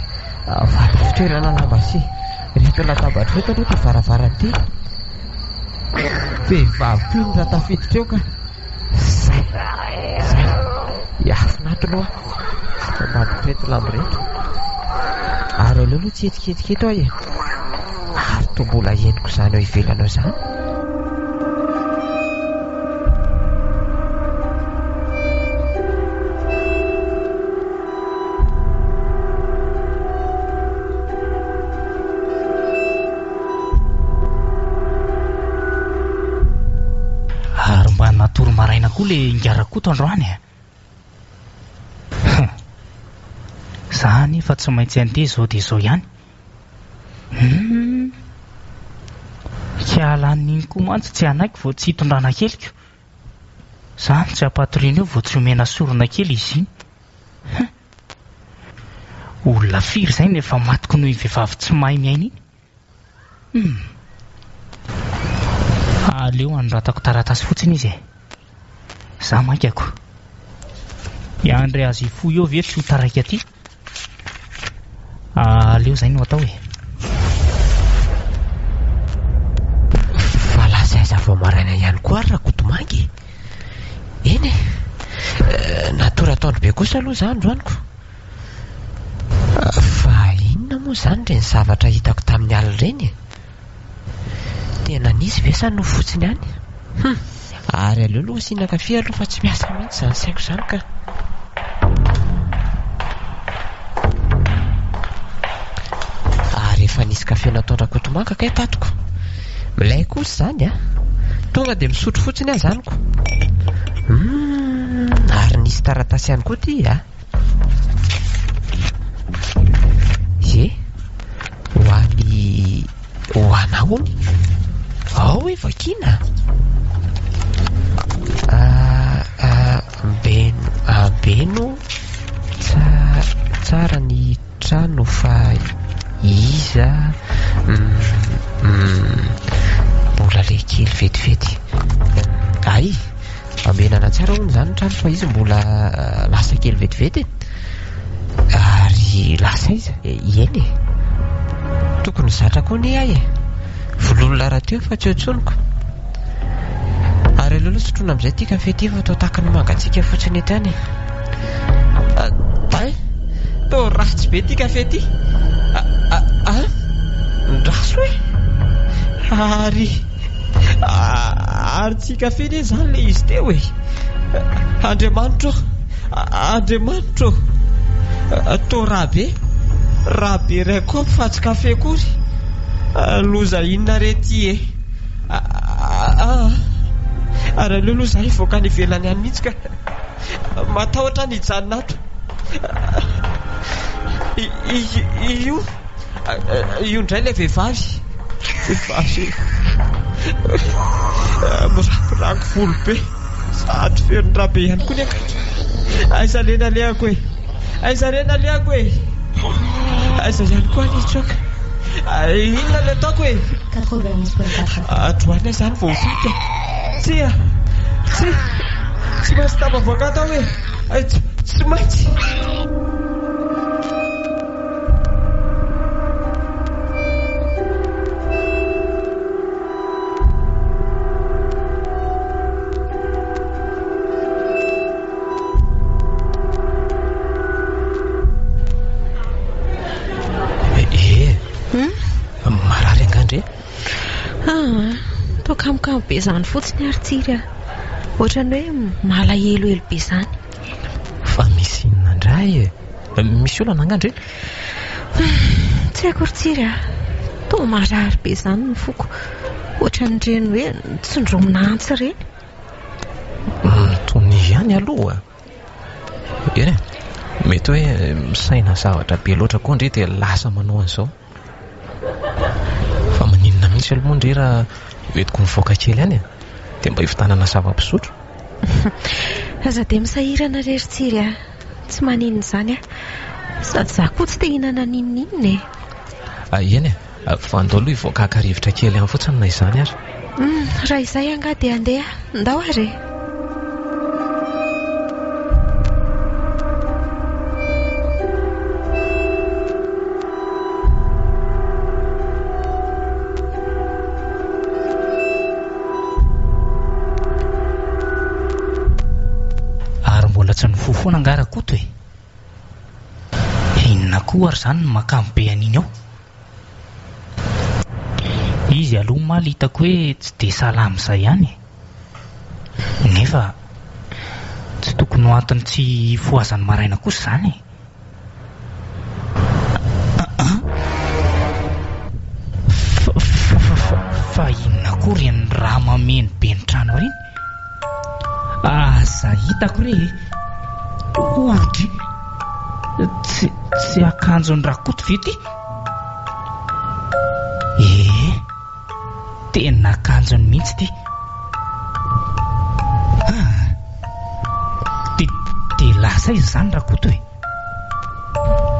vata fitoerana lamba sy ireto latabatra ireto aloha ity varavarana ity. Vehivavy koa iny raha tafiditra eo ka. Zay, zay. Hiafina ato aloha aho. Ambadik'ireto lamba ireto. Ary aleo aloha tsy hihetsiketsika eto aho e. Ary toa mbola henoko izany ao ivelany ao izany. Ary mba natory maraina koa le ingahy Rakoto androany e! Hum! Za anefa tsy maintsy handeha izao dia izao ihany. Hum! Hiala an'iny koa mantsy tsy hanaiky vao tsy hitondrana keliko. Za no tsy hampatoriana eo vao tsy omena sorona kely izy iny. Hum! Olona firy izay no efa matiko noho iny vehivavy tsy mahay miaina iny? Hum! Aleo anoratako taratasy fotsiny izy e! Za maika ko! Hiandry azy hifoha eo ve tsy ho taraiky aty? Aleo izay no atao e! Fa lasa aiza vao maraina ihany koa ary Rakotomanga e! Eny e! Natory atoandro be kosa aloha za androany ko! Fa inona moa izany ireny zavatra hitako tamin'ny alina ireny e? Tena nisy ve sa nofy fotsiny ihany? Hum! Ary aleo aloha asiana kafe aloha fa tsy miasa mihitsy izany saiko izany ka! Ary efa nisy kafe nataon-dRakotomanga kay tato ko! Milay kosa izany a! Tonga dia misotro fotsiny aho izany ko! Humm! Ary nisy taratasy ihany koa ity a! Ie! Ho an'i... ho anà hono? Ao hoe vakiana? Ah, ambeno, ambeno tsara ny trano fa iza mbola le kely vetivety. Ay, ambenana tsara hono izany ny trano fa izy mbola lasa kely vetivety e. Ary lasa aiza? Eny e. Tokony zatra koa anie aho e. Vololona rahateo fa tsy eo intsony ko. Ary aleo aloha sotroina amin'izay ity kafe ity fa toa tahaka ny mangatsiaka fotsiny eto ihany e. Tay, toa ratsy be ity kafe ity. Ah, ndraso e. Ary, ary tsy kafe anie izany ilay izy teo e. Andriamanitro ô, Andriamanitro ô. Toa rà be, rà be iray kaopy fa tsy kafe akory. Loza inona re ity e. Aa! Ary aleo aloha izaho hivoaka any ivelany any mihitsy ka. Matahotra aho ny hijanona ato. Io, io indray ilay vehivavy. Vehivavy mirakoraky volo be sady feno rà be ihany koa ny akanjo. Aiza re ny alehako e? Aiza re ny alehako e? Aiza ihany koa ny hitsoaka? Inona no ataoko e? Androany aho izany vao ho faty e. Tsia! Tsia! Tsy maintsy tafavoaka ato aho e! Tsy maintsy! Eh, hmm? Marary angaha ndre? Ah, toa kamokamo be izany fotsiny ary Tsiry a. Ohatran'ny hoe malahelohelo be izany. Fa misy inona indray e? Misy olana angaha ndre? Tsy haiko ry Tsiry a. Toa marary be izany ny foko. Ohatran'ireny hoe tsindromina antsy ireny. Tony ihany aloha. Eny e, mety hoe misaina zavatra be loatra koa ndry dia lasa manao an'izao. Fa maninona mihitsy aloha moa ndry raha hoentiko mivoaka kely any e? Dia mba hividianana zava-pisotro. Aza dia misahirana re ry Tsiry a. Tsy maninona izany aho. Sady izaho koa tsy te hihinana n'inon'inona e. Eny e, Fa andao aloha hivoaka haka rivotra kely any fotsiny na izany ary. Humm, raha izay angaha dia handeha. Ndao ary e! Ary mbola tsy nifoha foana angaha Rakoto e? Inona koa ary izany no mahakamo be an'iny ao? Izy aloha omaly hitako hoe tsy dia sahala amin'izay ihany e. Nefa tsy tokony ho antony tsy hifohazany maraina kosa izany e. An! Fa, fa, fa, fa inona koa ireny rà mameno be ny trano ireny? Aza hitako re e! Oudry! Tsy, tsy akanjon'i Rakoto ve ity? Ee, tena akanjony mihitsy ity. Ah! Dia, dia lasa aiza izany Rakoto e?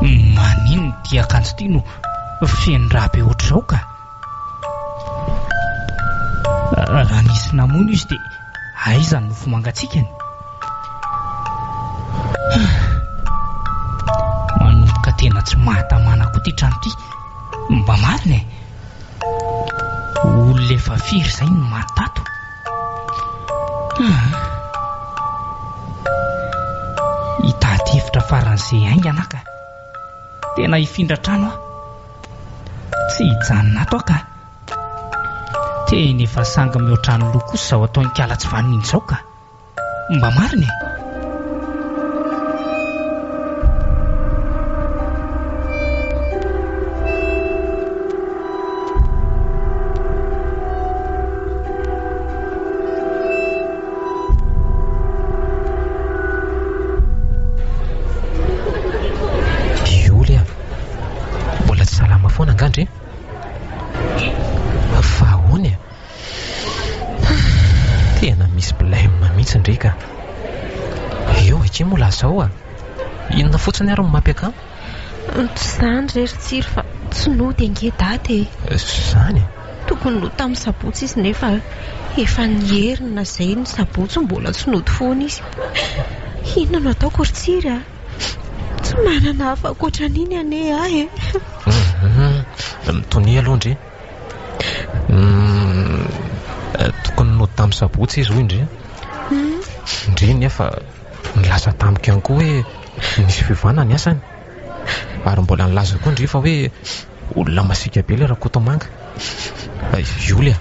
Maninona ity akanjo ity no feno rà be ohatr'izao ka? Raha nisy namono izy dia aiza ny nofo mangatsiakany? Manomboka tena tsy mahatamana koa ity trano ity. Mba marina e! Olona efa firy izay no maty tato? Hitady hevitra faran'izay haingana aho ka. Tena hifindra trano aho. Tsy hijanona ato aho ka. Tena efa sangy mihoatra ny loha kosa izao ataon'ikala tsy vanona iny izao ka. Mba marina e. Dioly a! Mbola tsy salama foana angaha ndry? Fa ahoana e? Tena misy blème mihitsy ndry ka. Eo akia moa lazao a! Inona fotsiny ary no mampiakamo? Tsy izany re ry Tsiry fa tsy nody ange dada e! Izany e? Tokony nody tamin'ny sabotsy izy nefa efa niherina izay ny sabotsy mbola tsy nody foana izy. Inona no ataoko ry Tsiry a? Tsy manana hafa ankoatra an'iny anie aho e. Mitonia aloha ndry. Tokony nody tamin'ny sabotsy izy hoy ndry. Ndry nefa nilaza tamiko ihany koa hoe nisy fiovana ny asany. Ary mbola nilaza koa ndry fa hoe olona masiaka be ilay Rakotomanga. Yoly a!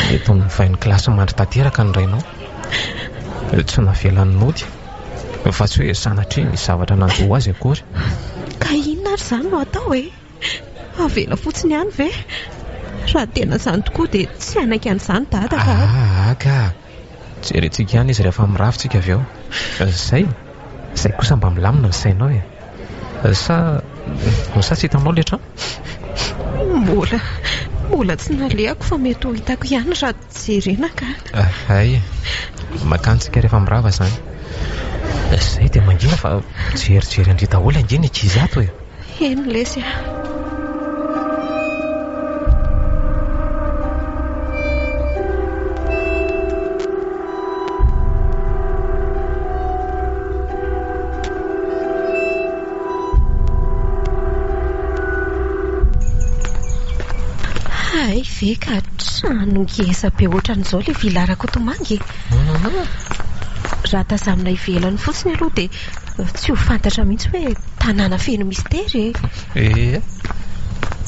Mety ho novain'ny kilasy mandry tanteraka ny rainao. Tsy navelany nody. Fa tsy hoe sanatria nisy zavatra nanjo azy akory. Ka inona ary izany no atao e? Avela fotsiny ihany ve? Raha tena izany tokoa dia tsy hanaiky an'izany Dada ka. Aa ka! Jerentsika ihany izy rehefa mirava tsika avy eo. Izay? Izay kosa mba milamina ny sainao e. Sa sa tsy hitanao ilay trano? Mbola mbola tsy nalehako fa mety ho hitako ihany raha jerena ka. Hay e. Makany tsika rehefa mirava izany. Izay dia mangina fa mijerijery an-dry daholo ange ny ankizy ato e. Eny lesy a. Hay ve ka trano ngeza be ohatran'izao ilay villa Rakotomanga e. Raha tazanina ivelany fotsiny aloha dia tsy ho fantatra mihitsy hoe tanàna feno mistery e. Ee,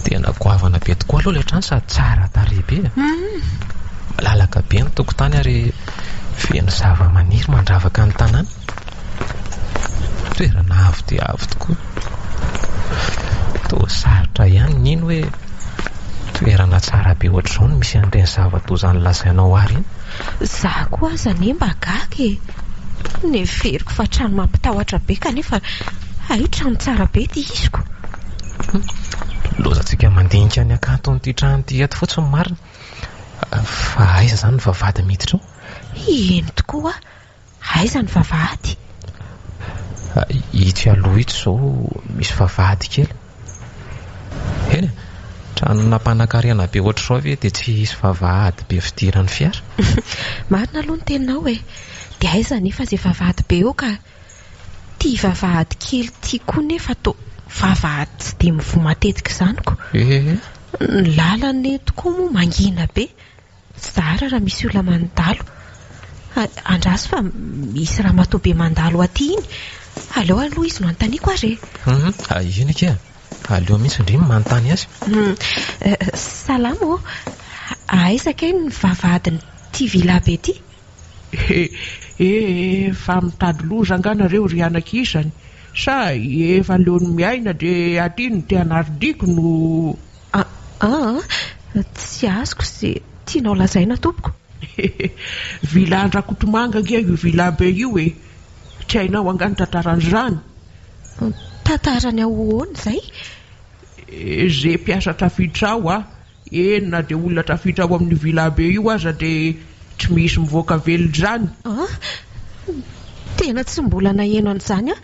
tena goavana be tokoa aloha ilay trano sady tsara tarehy be e. Malalaka be ny tokotany ary feno zavamaniry mandravaka ny tanàna. Toerana avo dia avo tokoa. Toa sarotra ihany ny hino hoe toerana tsara be ohatr'izao no misy an'ireny zava-doza nolazainao àry iny. Za koa aza anie mba gaga e! Neveriko fa trano mampitahotra be kanefa hay trano tsara be ity iziko. Lozantsika mandinika ny hakanton'ity trano ity eto fotsiny marina. Fa aiza izany ny vavahady miditra ao? Eny tokoa, aiza ny vavahady? Itsy aloha itsy izao misy vavahady kely. Eny e, tranona mpanankarena be ohatr'izao ve dia tsy hisy vavahady be fidiran'ny fiara? Marina aloha ny teninao e! Dia aiza anefa izay vavahady be eo ka? Ity vavahady kely ity koa nefa toa vavahady tsy dia mivoha matetika izany ko! Ee. Ny lalana eto koa moa mangina be, zara raha misy olona mandalo. Andraso fa misy ramatoa be mandalo aty iny, aleo aloha izy no anontaniako ary e! Hum, eny akia, aleo mihitsy ndry no manontany azy. Hum, salama ô, aiza kay ny vavahadin'ity villa be ity? He he, fa mitady loza angaha nareo ry anak'isany? Sa efa leon'ny miaina dia aty no te hanary-diako no. Aa, tsy azoko izay tianao lazaina tompoko. Villa Andrakotomanga ange io villa be io e! Tsy hainao angaha ny tantaran'izany? Tantarany ahoana izay? Ze mpiasa tafiditra ao a! Eny na dia olona tafiditra ao amin'io villa be io aza dia tsy misy mivoaka velona izany. An! Tena tsy mbola naheno an'izany aho.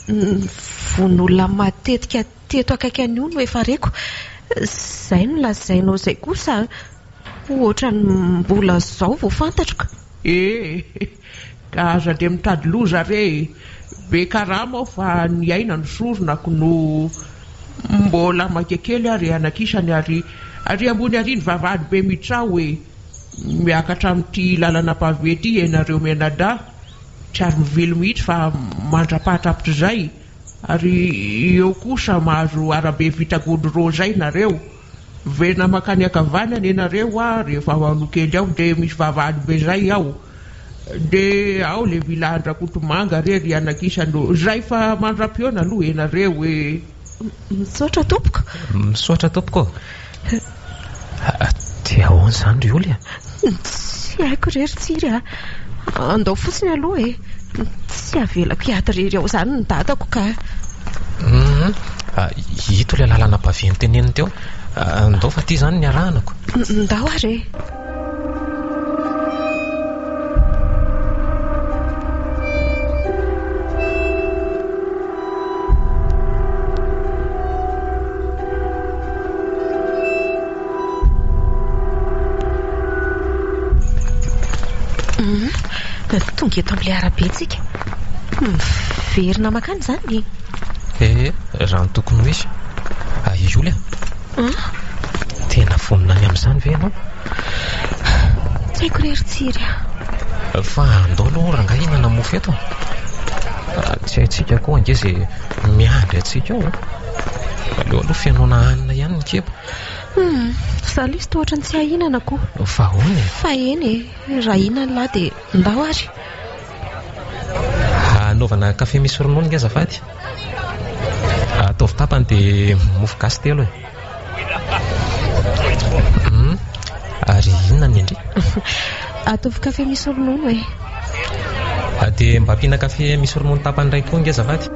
Ny vono-olona matetika teto akaiky an'io no efa reko. Izay no lazainao izay kosa ohatran'ny mbola izao vao fantatro ka. Eh! Ka aza dia mitady loza re e! Be karama aho fa ny aina no soronako no mbola maika kely aho ry anakisany ary ary ambony ary ny vavahady be mitraho e! Miakatra amin'ity lalana pavé ity ianareo mianadahy tsy ary mivily mihitsy fa mandra-pahatapitr'izay ary eo kosa mahazo arabe vita goudron izay nareo. Miverina mankany ankavanana ianareo a, rehefa ao aloha kely ao dia misy vavahady be zay ao. Dia ao le villa an-dRakotomanga re ry anakisany ô. Zay fa mandra-pihaona aloha ianareo e. Misaotra tompoko. Misaotra tompoko ô. Dia ahoana izany ry Oly a? Tsy haiko re ry Tsiry a. Andao fotsiny aloha e. Tsy avelako hiady irery ao izany ny dadako ka. Hum, ito ilay lalana pavé noteneniny teo. Ndao fa ity izany ny arahana ko. Ndao ary e. Tonga eto amin'ilay arabe tsika. Miverina mankany izany? Ee, raha ny tokony ho izy. Aioly a! Tena vonona ny amin'izany ve ianao? Tsy haiko re ry Tsiry a! Fa andao aloha rangahy hihinana mofo eto. Tsy haintsika koa ange izay miandry antsika ao. Aleo aloha fenoina hanina ihany ny kibo. Hum, za lesy toa ohatran'ny tsy hahinana ko. Fa ahoana e? Fa eny e, raha hihinana lahy dia ndao ary. Hanaovana kafe misy ronono nge azafady. Ataovy tapany dia mofo gasy telo e. Hum, ary inona ny an-dry? Ataovy kafe misy ronono e. Dia mba ampiana kafe misy ronono tapany iray koa nge azafady.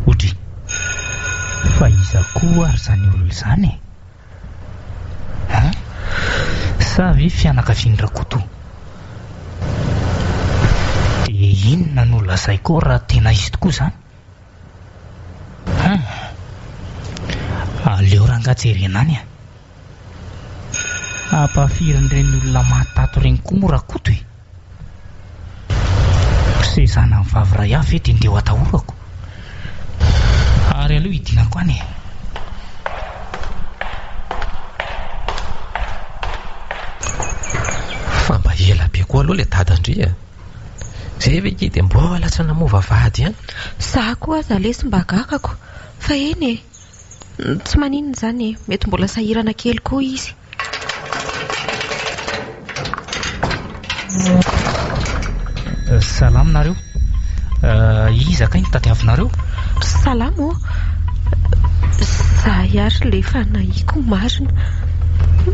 Odry! Fa iza koa ary izany olona izany e? Hein? Sa ve fianakavian'i Rakoto? Dia inona no lazaiko ao raha tena izy tokoa izany? Hein? Aleo rangahy jerena any a! Ampahafirin'ireny olona maty tato ireny koa moa Rakoto e? Izay zanany vavy iray hafa ve dia ndeha ho atahorako? Ary aleo hidinako any e! Fa mba ela be koa aloha ilay dadan-dry e! Izay ve akia dia mbola tsy namoa vavahady ihany? Za koa aza lesy mba gagako fa eny e! Tsy maninona izany e, mety mbola sahirana kely koa izy. Salama nareo. Iza kay no tadiavinareo? Salama ô. Izahay ary ilay efa nahiko marina.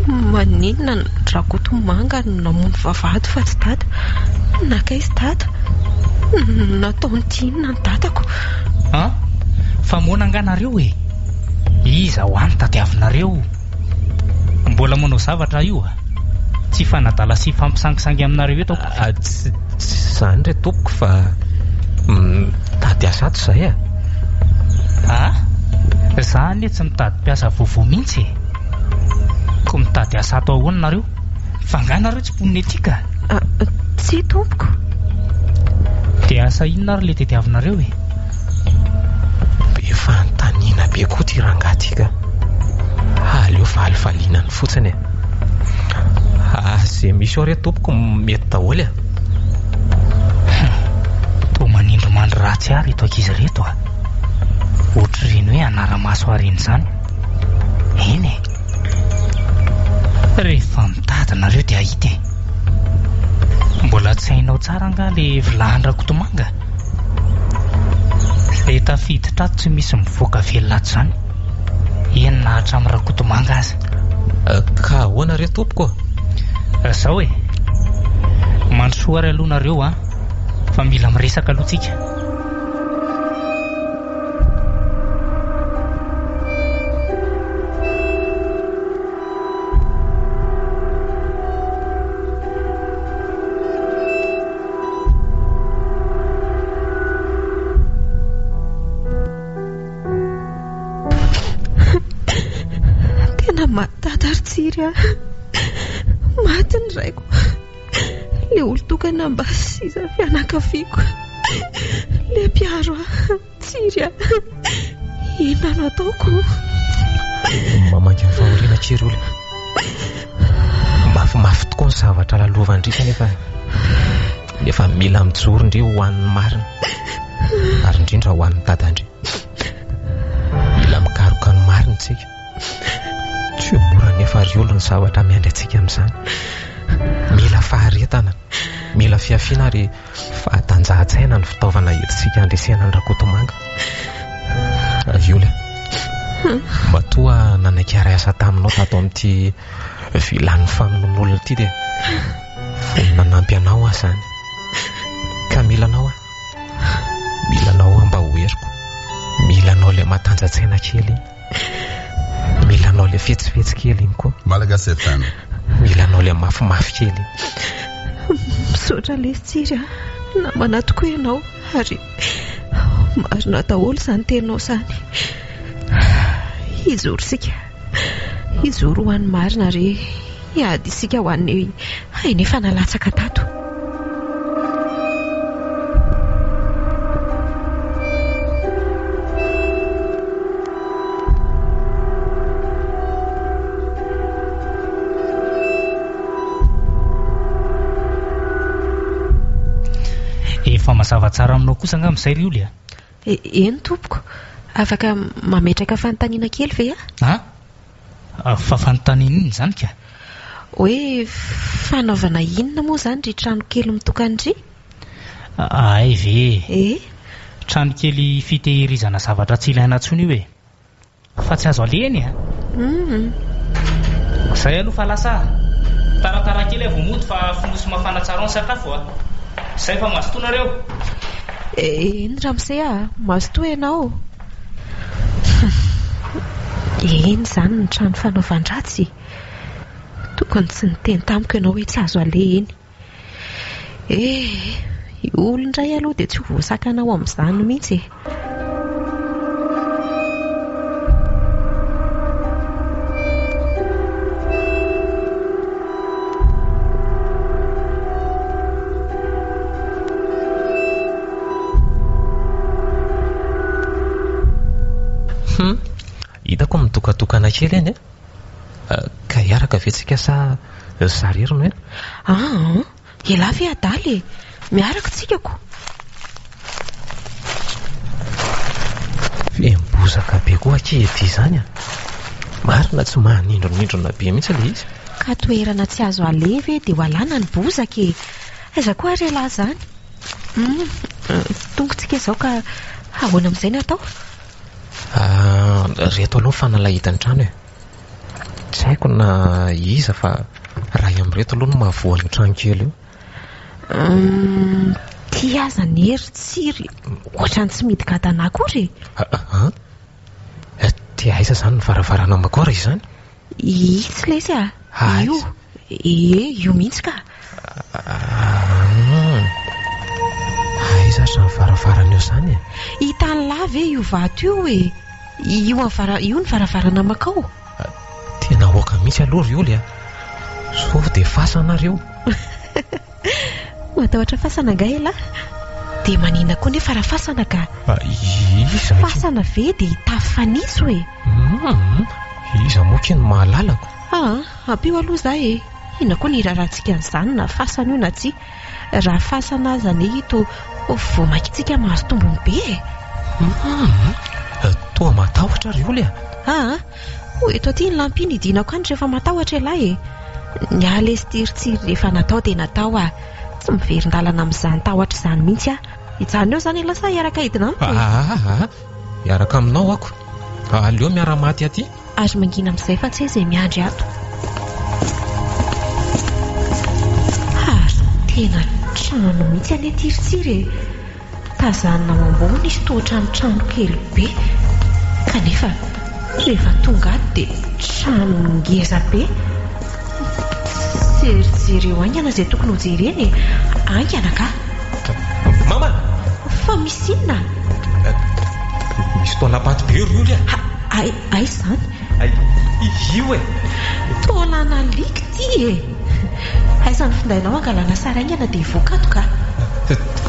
Maninona Rakotomanga no namono vavahady fa tsy dada? Nankaiza dada? Nataony ity inona ny dadako? An? Fa moana angaha nareo e? Iza hoa no tadiavinareo? Mbola manao zavatra io a! Tsy hifanadala sy hifampisangisangy aminareo eto aho. Ah, tsy izany re tompoko fa mitady asa ato izahay a! Ah? Za anie tsy mitady mpiasa vaovao mihitsy e! Koa mitady asa ato ahoana nareo? Fa angaha nareo tsy mponina ety ka? Tsia tompoko. Dia asa inona ary ilay tediavinareo e? Be fanontaniana be koa ity rangahy ity ka. Aleo valivaliana any fotsiny e. Ah, izay misy ao re tompoko mety daholo e. Toa manindrimandry ratsy ahy ireto ankizy ireto a. Ohatr'ireny hoe hanara-maso ahy ireny izany. Eny e. Rehefa mitady nareo dia hahita e. Mbola tsy hainao tsara angaha ilay vilany Rakotomanga? Izay tafiditra ato tsy misy mivoaka velona ato izany. Eny na hatramin'i Rakotomanga aza. Ka ahoana re tompoko? Zao e. Mandrosoa ary aloha nareo a, fa mila miresaka aloha tsika. Tena maty dada ry Tsiry a! Maty ny raiko. Ilay olon-tokana mba sisa fianakaviako. Ilay mpiaro ahy. Tsiry a! Inona no ataoko? Mamaky ny fahoriana akia ry olona. Mafimafy tokoa ny zavatra lalovan'i Rika nefa nefa mila mijoro ndry ho an'ny marina ary indrindra ho an'ny dadan-dry. Mila mikaroka ny marina isika. Tsy ho mora nefa ry olona ny zavatra miandry antsika amin'izany. Mila faharetana, mila fihafiana ary Fahatanjahan-tsaina ny fitaovana entintsika handresena an'i Rakotomanga. Viola, matoa nanaiky hiara-hiasa taminao tato amin'ity vilanin'ny famonoan'olona ity dia vonona hanampy anao aho izany. Ka mila anao aho. Mila anao aho mba ho heriko. Mila anao ilay matanjan-tsaina kely iny. Mila anao ilay fetsifetsy kely iny koa. Malagasy FM. Mila anao ilay mafimafy kely iny. Misaotra lesy Tsiry a. Namana tokoa ianao ary marina daholo izany teninao izany. Hijoro isika. Hijoro ho an'ny marina ary hiady isika ho an'ny aina efa nalatsaka tato. Efa mazava tsara aminao kosa angamba izay ry Oly a? Eny tompoko. Afaka mametraka fanontaniana kely ve aho? An? Fa fanontaniana inona izany ka? Hoe fanaovana inona moa izany ry trano kely mitokana ry? Hay ve e! E? Trano kely fitehirizana zavatra tsy ilaina intsony io e! Fa tsy azo aleha eny a! Hum. Zay aloha fa lasa a! Taratara kely aho vao mody fa fonosy mafana tsara ao ny sakafo a! Zay fa mazotoa nareo! Eny ramose a! Mazotoa ianao! Hum. Eny izany ny trano fanaovan-dratsy e! Tokony tsy niteny tamiko ianao hoe tsy azo aleha eny. Eh! Io olona indray aloha dia tsy ho voasakana ao amin'izany mihitsy e! Hum! Hitako mitokatokana kely eny e! Ka hiaraka ve tsika sa za rery no eny? Aa! Elah ve adala e! Miaraka tsika ko! Feno bozaka be koa akia ety izany a! Marina tsy manindronindrona be mihitsy ilay izy. Ka toerana tsy azo aleha ve dia ho alana ny bozaka e! Aiza koa ary elah izany? Hum! Tonga tsika izao ka ahoana amin'izay ny atao? Reto aloha ny fanalahidin'ny trano e! Tsy haiko na iza fa iray amin'ireto aloha no mahavoa an'io trano kely io. Hum, ty aza anie ry Tsiry ohatran'ny tsy midy gadana akory e! An? Ty aiza izany ny varavarana makora izany? Itsy lesy a! Io! Ie, io mihitsy ka! Aah! Aiza ary izany varavarana io izany e? Hitan'lah ve io vato io e? Io amin'ny vara, io ny varavarana makao. Tena aoka mihitsy aloha ry Oly a! Sao dia fasana ary io. Matahotra fasana angaha ialahy? Dia maninona koa nefa raha fasana ka? Iza aky? Fasana ve dia hitafy fanitso e? Humm, iza moa akia no mahalala ko? Aa, ampio aloha za e! Inona koa ny hirarahantsika an'izany na fasana io na tsia? Raha fasana aza anie ito vao mainka tsika mahazo tombony be e! Humm, toa matahotra ry Oly a! Aa, ho eto aty ny lampy iny hidinako any rehefa matahotra ialahy e! Ny ahy lesy ity ry Tsiry rehefa natao dia natao ah! Tsy miverin-dalana amin'izany tahotra izany mihitsy aho. Hijanona eo izany ialahy sa hiaraka hidina amiko e? Aa, hiaraka aminao ako. Aleo miara-maty aty. Ary mangina amin'izay fa tsy hay izay miandry ato. Ary tena trano mihitsy anie ity ry Tsiry e! Tazanina ao ambony izy toa ohatran'ny trano kely be kanefa rehefa tonga ato dia trano ngeza be. Jerijereo haingana izay tokony ho jerena e! Haingana ka! Mama! Fa misy inona? Misy taolam-paty be ry Oly a! Aiza izany? Io e! Taolana alika ity e! Aiza ny findainao hangalana sary haingana dia hivoaka ato ka!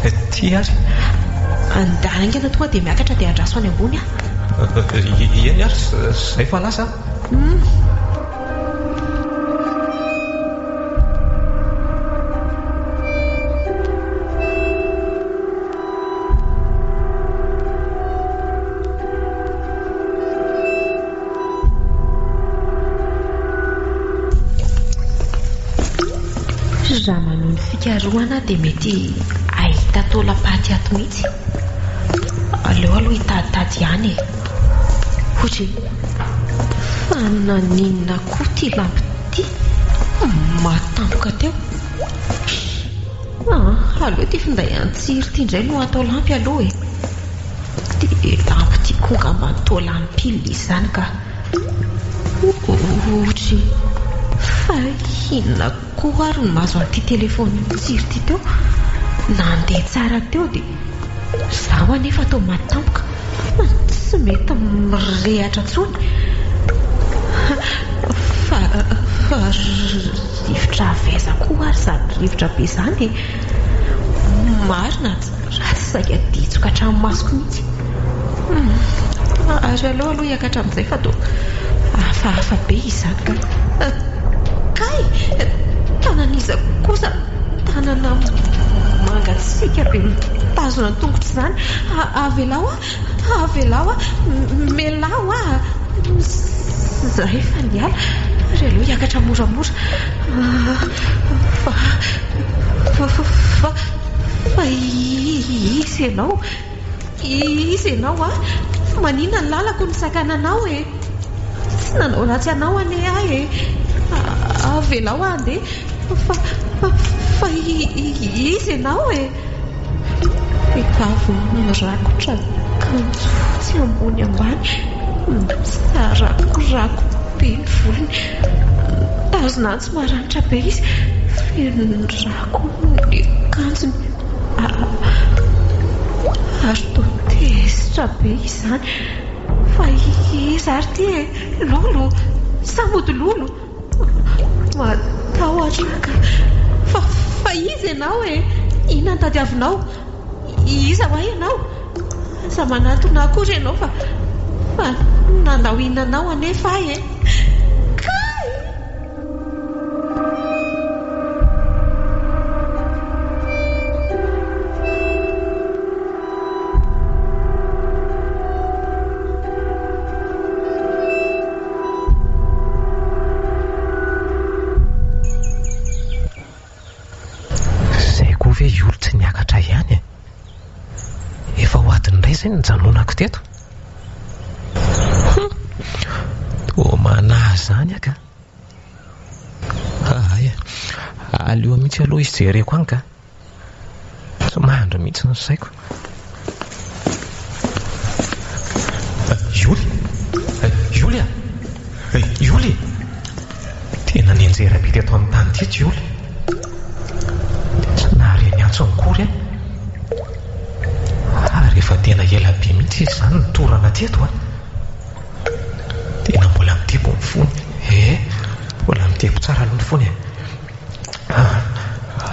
Ity ary. Andeha haingana tonga dia miakatra dia andraso any ambony aho. Eny ary, izay fa lasa aho. Hum. Raha manohy ny fikarohana dia mety hahita taolam-paty ato mihitsy. Aleo aloha hitaditady ihany e. Ohatry fa naninona koa ity lampy ity? Maty tampoka teo. Aa, aleo ity finday an'i Tsiry ity indray no atao lampy aloha e. Ity lampy ity koa angamba toa lany pile izy izany ka. Ohatry fa inona koa ary no mahazo an'ity telefaonin'i Tsiry ity teo? Nandeha tsara teo dia izaho anefa toa maty tampoka. Tsy mety mirehatra intsony. Fa fa rivotra avy aiza koa ary izany rivotra be izany e? Marina raha saika ditsoka hatramin'ny masoko mihitsy. Ary aleo aloha hiakatra amin'izay fa toa hafahafa be izany ka. Kay! Tanan'iza kosa tanana mangatsiaka be mitazona ny tongotro izany? Avelao aho! Avelao aho! Melao aho! Izay fa niala. Ary aleo hiakatra moramora. Fa fa fa fa iza ianao? Iza ianao a? Maninona ny lalako no sakananao e? Tsy nanao ratsy anao anie aho e! Avelao aho handeha fa fa fa iza ianao e? Vehivavy mirakotra akanjo fotsy ambony ambany, misarakorako be ny volony, mitazona antsy maranitra be izy, feno rà koa ny akanjony. Ary toa tezitra be izany. Fa iza ary ity e? Lolo? Sa mody lolo? Matahotra aho ka. Fa, fa iza ianao e? Inona no tadiavinao? Iza hoa ianao? Aza manatona ahy akory ianao fa, fa nanao inona anao anefa aho e? Kay! Izay koa ve i Ory tsy niakatra ihany e? Efa ho adiny iray izay no nijanonako teto. Hum! Toa manahy izany aho ka. Hay e! Aleo mihitsy aloha izy jereko any ka. Tsy mandry mihitsy ny saiko. Yoly! Yoly a! Yoly! Tena nianjera be teto amin'ny tany teto Yoly. Tsy nahare ny antsony akory aho. Ary efa tena ela be mihitsy izy izany nitorana teto a. Tena mbola mitepo ny fony. Eh, mbola mitepo tsara aloha ny fony e. Ah,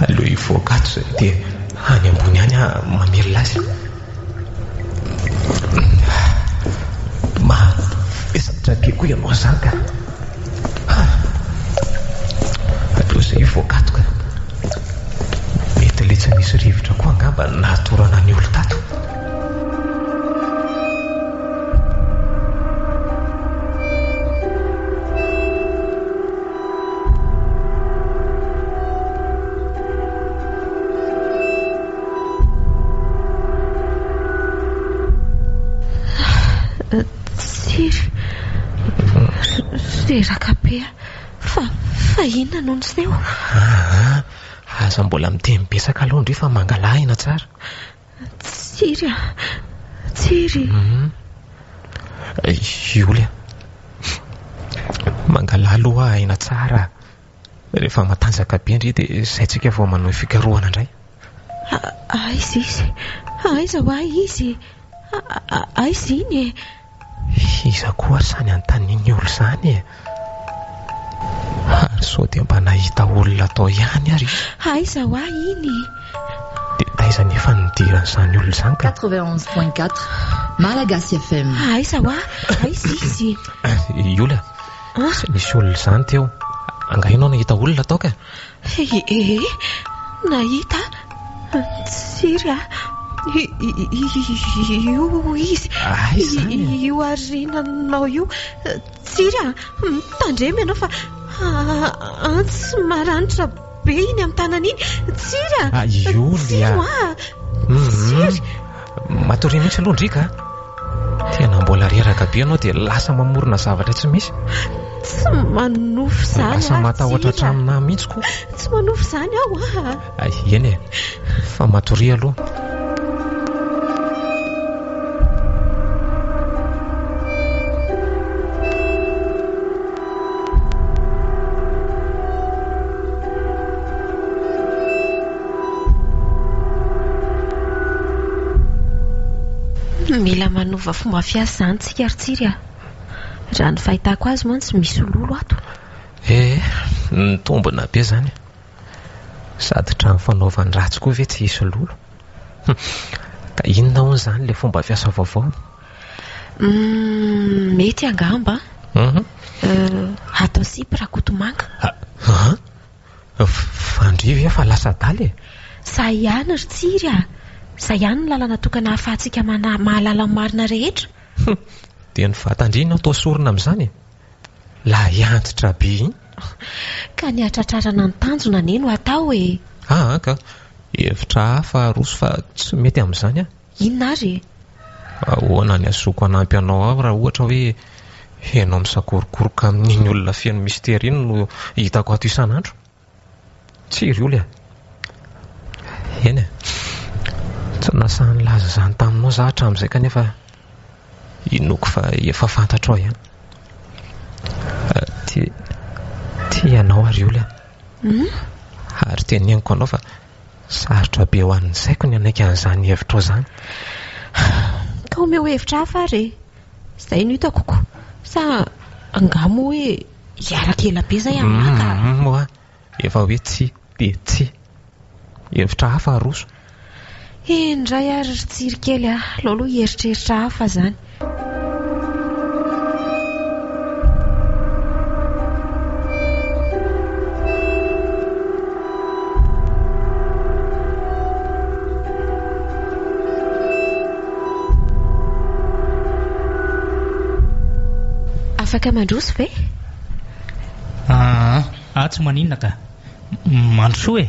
aleo hivoaka ato izay dia any ambony any aho mamelona azy. Mavesatra be koa ianao izany ka. Ah, aleo izay hivoaka ato ka. Mety ilay tsy nisy rivotra koa angamba no nahatorana ny olona tato. Tsiry, reraka be aho. Fa, fa inona no niseho? Aa, aza mbola miteny betsaka aloha ndry fa mangalà aina tsara. Tsiry a! Tsiry! Ioly a! Mangalà aloha aina tsara. Rehefa matanjaka be ndry dia izay tsika vao manohy fikarohana indray. Aiza izy? Aiza hoa izy? Aiza iny e? Iza koa ary izany anontanian'ny olona izany e? Ary sao dia mba nahita olona tao ihany ary izy? Aiza hoa iny? Dia taiza nefa no nidiran'izany olona izany ka? 91.4 Malagasy FM. Aiza hoa? Aiza izy? Iola, tsy nisy olona izany teo. Angaha ianao nahita olona tao ka? Ee, nahita Tsiry a! Io izy! Aiza izany e? Io aoriananao io! Tsiry a! Mitandrema ianao fa antsy maranitra be iny amin'ny tanana iny! Tsiry a! Ioly a! Tsiry hoa! Tsiry! Matoria mihitsy aloha ndry ka! Tena mbola reraka be ianao dia lasa mamorona zavatra tsy misy. Tsy manofy izany aho Lasa matahotra Tsira. hatraminà mihitsy koa. Tsy manofy izany aho ah. Ay, eny e. Fa matoria aloha. Mila manova fomba fiasa izany tsika ry Tsiry a. Raha ny fahitako azy mantsy misy lolo ato. Eh, mitombina be izany. Sady trano fanaovan-dratsy koa ve tsy hisy lolo? Ka inona hono izany ilay fomba fiasa vaovao? Humm, mety angamba an. Atao sipy Rakotomanga. An? Fa ndry ve fa lasa adala e? Zay ihany ry Tsiry a! Zay ihany ny lalana tokana ahafahantsika mahalala ny marina rehetra. Hum! Dia ny vatan-dry no atao sorona amin'izany e? Lahy antitra be iny. Ka ny hatratrarana ny tanjona anie no atao e! Aa ka! Hevitra hafa aroso fa tsy mety amin'izany aho. Inona ary e? Ahoana ny hazoako hanampy anao aho raha ohatra hoe ianao misakorokoroka amin'iny olona feno mistery iny no hitako ato isan'andro? Tsia ry Oly a! Eny e! Tsy nasahy nilaza izany taminao izaho hatramin'izay kanefa inoako fa efa fantatrao ihany. Tia, tia anao aho ry Oly a! Ary teneniko anao fa Sarotra be ho an'ny saiko ny hanaiky an'izany hevitrao izany. Ka omeo hevitra hafa ary e! Izay no hitako ko! Sa angaha moa hoe hiaraka ela be izay aminà ka? Humm hoa, efa hoe tsia dia tsia. Hevitra hafa aroso. Eny indray ary ry Tsiry kely a! Aleo aloha hieritreritra hafa izany. Afaka mandroso ve? Aa, ah tsy maninona ka. Mandrosoa e.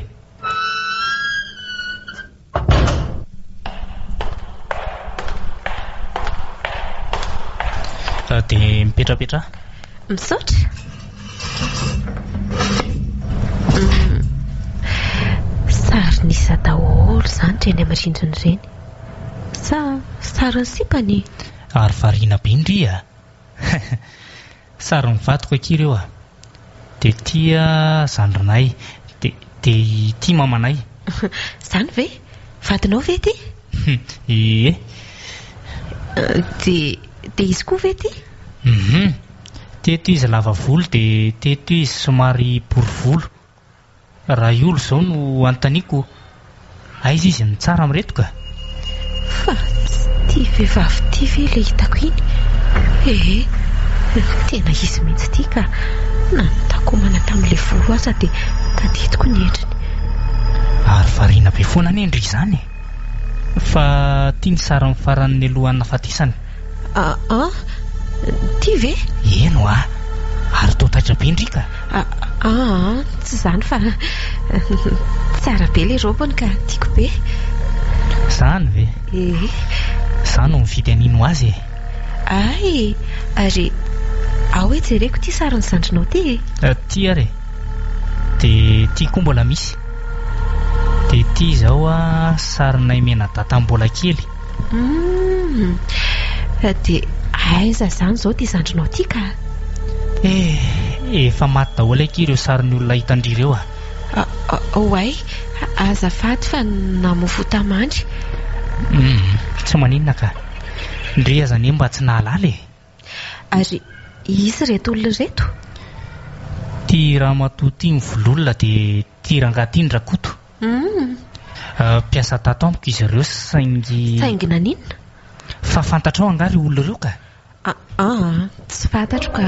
Dia mipetrapetraha. Misaotra. Sarin'iza daholo izany ireny amin'ny rindrina ireny? Sa sarin'ny sipany? Ary variana be ndry a! Sarin'ny vadiko akia ireo a! Dia ity zandrinay, dia dia ity mamanay. Izany ve? Vadinao ve ity? Ie. Dia dia izy koa ve ity? Hum. Teto izy lava volo dia teto izy somary bory volo. Raha i Olo izao no anontaniako, aiza izy no tsara amin'ireto ka? Fa tsy ity vehivavy ity ve ilay hitako iny? Ee, tena izy mihitsy ity ka! Na ny takomana tamin'ilay volo aza dia tadidiko ny endriny. Ary variana be foana anie ndry izany e! Fa ity ny sarin'ny farany nialohan'ny nahafatesany. Aa, ity ve? Eny hoa! Ary toa taitra be ndry ka! Aa, tsy izany fa tsara be ilay raobiny ka, tiako be. Izany ve? Ee. Izaho no nividy an'iny ho azy e. Hay! Ary ao hoe jereko ity sarin'ny zandrinao ity e. Ity ary e. Dia ity koa mbola misy. Dia ity izao sarinay mianadahy tamin'ny mbola kely. Humm! Dia aiza izany izao ity zandrinao ity ka? Eh! Efa maty daholo akia ireo sarin'ny olona hitan-dry ireo a! Oay! Azafady fa namoa fota-mandry. Humm! Tsy maninona ka! Ndry aza anie mba tsy nahalala e! Ary iza ireto olona ireto? Ity ramatoa ity ny vololona dia ity rangahy ity ny Rakoto. Humm. Mpiasa tato amiko izy ireo saingy. Saingy naninona? Fa fantatrao angaha ireo olona ireo ka? Aa, tsy fantatro ka.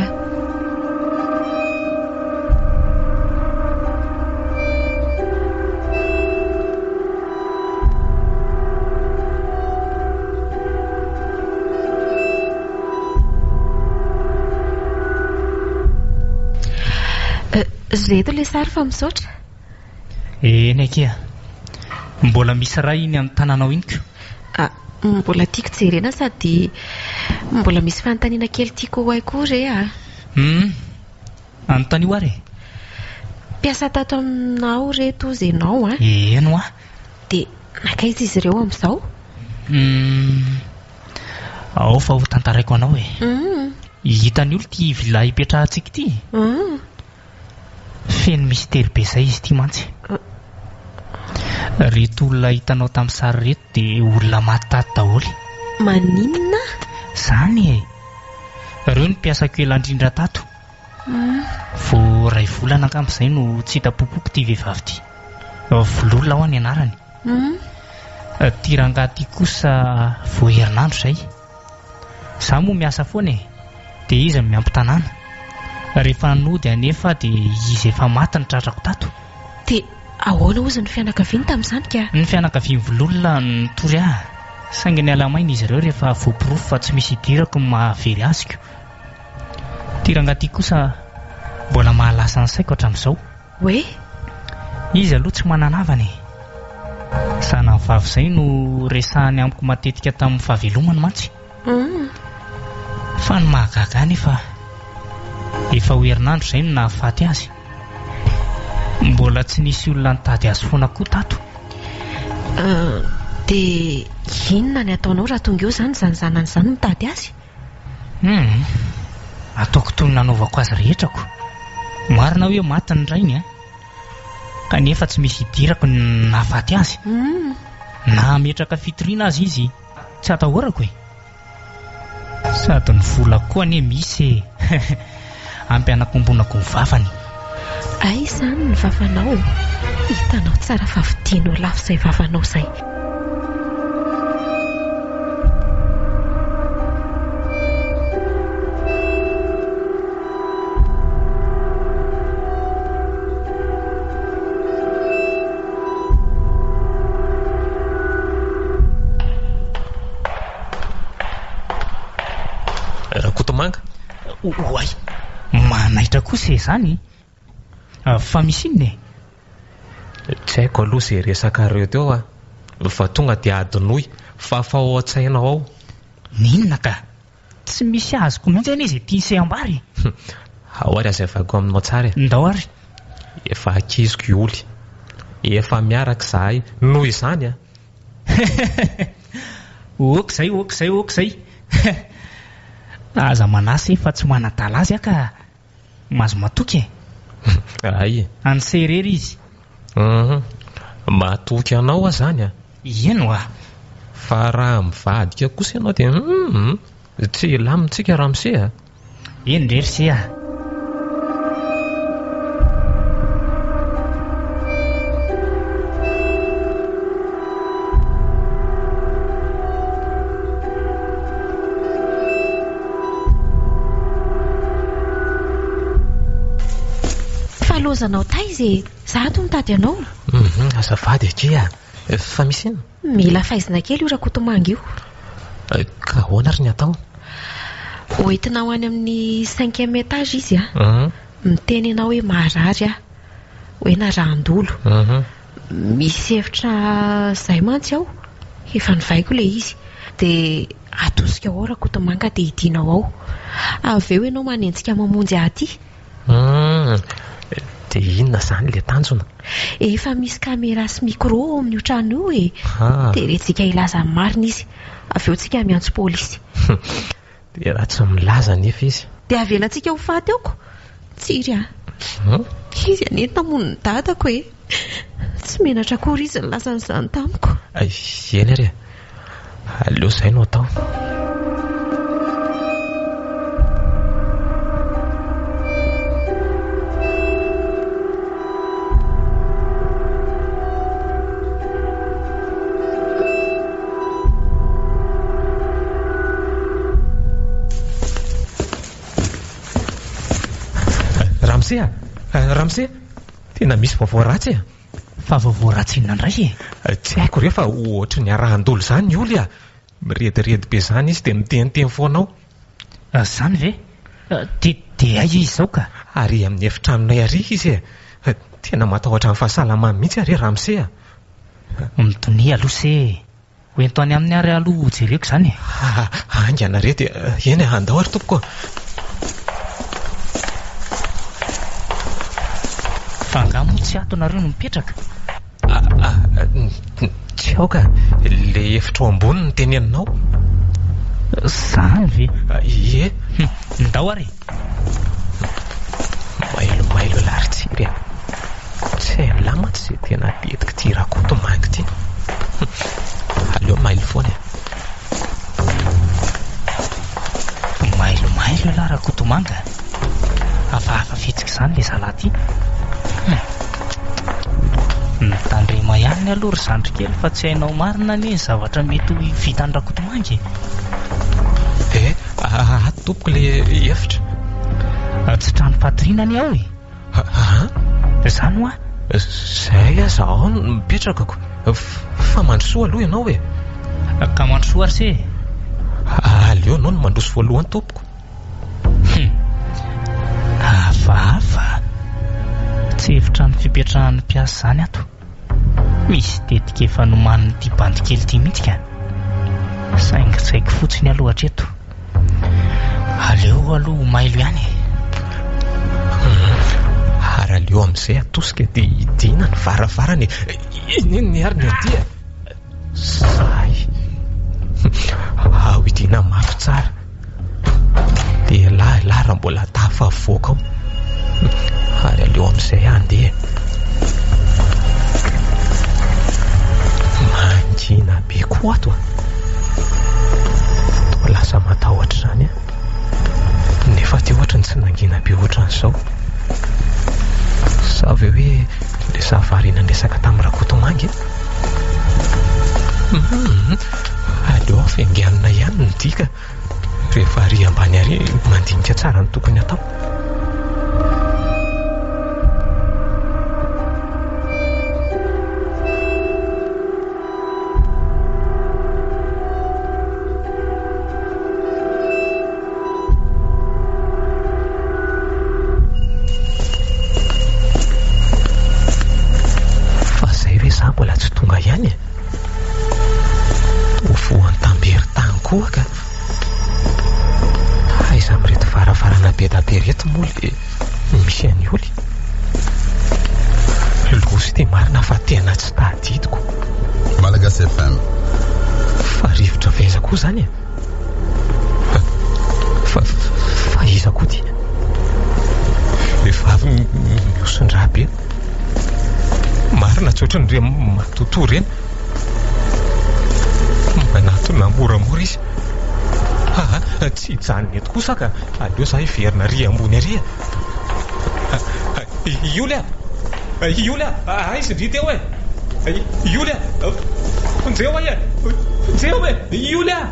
Ireto ilay sary fa misaotra. Eny akia. Mbola misy iray iny amin'ny tananao iny ko. Ah, mbola tiako jerena sady mbola misy fanontaniana kely tiako ho hay koa re ah. Hum, anontanio ary e. Mpiasa tato aminao reto hozy ianao an. Eny hoa. Dia nankaiza izy ireo amin'izao? Hum, ao fa ho tantaraiko anao e. Hum. Hitan'ny olona ity villa ipetrahantsika ity? Hum. Feno mistery be izay izy ity mantsy. Ireto olona hitanao tamin'ny sary ireto dia olona maty tato daholo. Maninona? Zany e! Ireo ny mpiasako ela indrindra tato. Vao iray volana angamba izay no tsy hita popoka ity vehivavy ity. Vololona hoa ny anarany. Ity rangahy ity kosa vao herinandro izay. Izaho moa miasa foana e! Dia izy no miampy tanàna. Rehefa nody anefa dia izy efa maty no tratrako tato. Dia ahoana hozy ny fianakaviany tamin'izany ka? Ny fianakavian'i Vololona nitory ahy, saingy niala maina izy ireo rehefa voaporofo fa tsy misy idirako ny maha very aziko. Ity rangahy ity kosa mbola mahalasa ny saiko hatramin'izao. Hoe? Izy aloha tsy manana havana e! Zanany vavy izay no resahany amiko matetika tamin'ny fahavelomany mantsy. Fa ny mahagaga ahy anefa, efa ho herinandro izay no nahafaty azy. Mbola tsy nisy olona nitady azy foana koa tato. Dia inona ny ataonao raha tonga eo izany izany zanany izany mitady azy? Hum, ataoko toy ny nanaovako azy rehetra ko. Marina hoe maty ny rainy an, kanefa tsy misy idirako ny nahafaty azy. Na hametraka fitoriana aza izy, tsy atahorako e. Sady ny volako koa anie misy e. Ampy hanakombonako ny vavany. Aiza izany ny vavanao? Hitanao tsara fa vidianao lafo izay vavanao izay. Rakotomanga. Oay! Manaitra kosa e izany! Fa misy inona e? Tsy haiko aloha izay resakareo teo a! Fa tonga dia adinoy fa fa ao an-tsainao ao. N'inona ka! Tsy misy azoko mihitsy anie izay tian'i se ambara e! Ao ary azavaiko aminao tsara e! Ndao ary! Efa ankiziko i Oly. Efa miaraka izahay noho izany a! Ok izay, ok izay, ok izay! Aza manahy se fa tsy manadala azy aho ka! Mahazo matoky e! Hay e! An'i se irery izy. Hum, matoky anao aho izany a! Eny oa! Fa raha mivadika kosa ianao dia hum, tsy hilamin-tsika ramose a! Eny re ry se a! Fa lozanao taiza e! Za ato mitady anao. Hum, azafady akia a! Fa misy inona? Mila faizina kely io Rakotomanga io. Ka ahoana ary ny atao? Hoentina ho any amin'ny cinquième étage izy a. Miteny ianao hoe marary aho. Hoe narahan-dolo. Misy hevitra izay mantsy ao. Efa novaiko ilay izy. Dia atosika ao Rakotomanga dia hidianao ao. Avy eo ianao manenjika mamonjy ahy aty. Humm, dia inona izany ilay tanjona? Efa misy caméra sy micro ao amin'io trano io e! Terentsika hilaza ny marina izy, avy eo tsika miantso polisy. Dia raha tsy milaza anefa izy? Dia avelantsika ho faty ao ko! Tsiry a! Izy anie namono ny dadako e! Tsy menatra akory izy nilaza an'izany tamiko. Eny ary e! Aleo izay no atao. Ramose a! Ramose! Tena misy vaovao ratsy e! Fa vaovao ratsy inona indray e? Tsy haiko re fa ohatry ny arahan-dolo izany i Oly a! Mirediredy be izany izy dia miteniteny foana ao. Izany ve? Dia dia aiza izy izao ka? Ary amin'ny efitranonay ary izy e! Tena matahotra ny fahasalamany mihitsy aho re ramose a! Mitonia aloha se e! Ho ento any aminy ary aloha ho jereko izany e! Haingana re dia eny e, andao ary tompoko a! Fa angaha moa tsy ato nareo no mipetraka? Tsy ao ka, ilay efitra ao ambony no teneninao. Izany ve? Ie. Ndao ary e! Mailomailo ialahy ry Tsiry a! Tsy hain'lah mantsy izay tena tetik'ity Rakotomanga ity. Aleo mailo foana e. Mailo ialahy Rakotomanga a! Hafahafa fihetsika izany ilay zalahy ity. Hum. Mitandrema ihany aloha ry zandry kely fa tsy hainao marina anie ny zavatra mety ho vitan'i Rakotomanga e. Eh, ato tompoko ilay efitra. Tsy trano fatoriana anie ao e. Aa? Izany hoa? Izay aza ao no mipetraka ko. Fa mandrosoa aloha ianao e. Ka mandrosoa ary se e. Aleo ianao no mandroso voalohany tompoko. Hum. Hafahafa. Tsy efitrano fipetrahan'ny mpiasa izany ato. Misy tetika efa nomanin'ity bandy kely ity mihitsy ka. Saingy tsy haiko fotsiny aloha hatreto. Aleo aloha ho mailo ihany e. Ary aleo amin'izay atosika dia hidiana ny varavarana e. Inona ary ny aty e? Sahy. Ao hidiana mafy tsara. Dia elah elah raha mbola tafavoaka ao. Ary aleo amin'izay handeha. Mangina be koa ato a. Toa lasa matahotra izany aho. Nefa aty ohatry ny tsy nangina be ohatran'izao. Sa ve hoe ilay za variana niresaka tamin'i Rakotomanga e? Hum, aleo aho fianganana ihany ny dika. Rehefa ary ambany ary mandinika tsara ny tokony hatao. Fa zay ve za mbola tsy tonga ihany e? Toa voan'ny tambery tany koa ka. Aiza amin'ireto varavarana be da be ireto moa le misy an'i Oly? Loza ity marina fa tena tsy tadidiko. Malagasy FM. Fa rivotra avy aiza koa izany e? Fa, fa iza koa ity? Vehivavy mihoson-drà be. Marina tsy ohatran'ireny matotoa ireny. Manatona moramora izy. Aa, tsy hijanona eto kosa ka. Aleo za hiverina ary ambony ary e. I Oly a! I Oly a! Aiza ndry teo e? I Oly a! Vonjeo ahy e! Vonjeo e! I Oly a!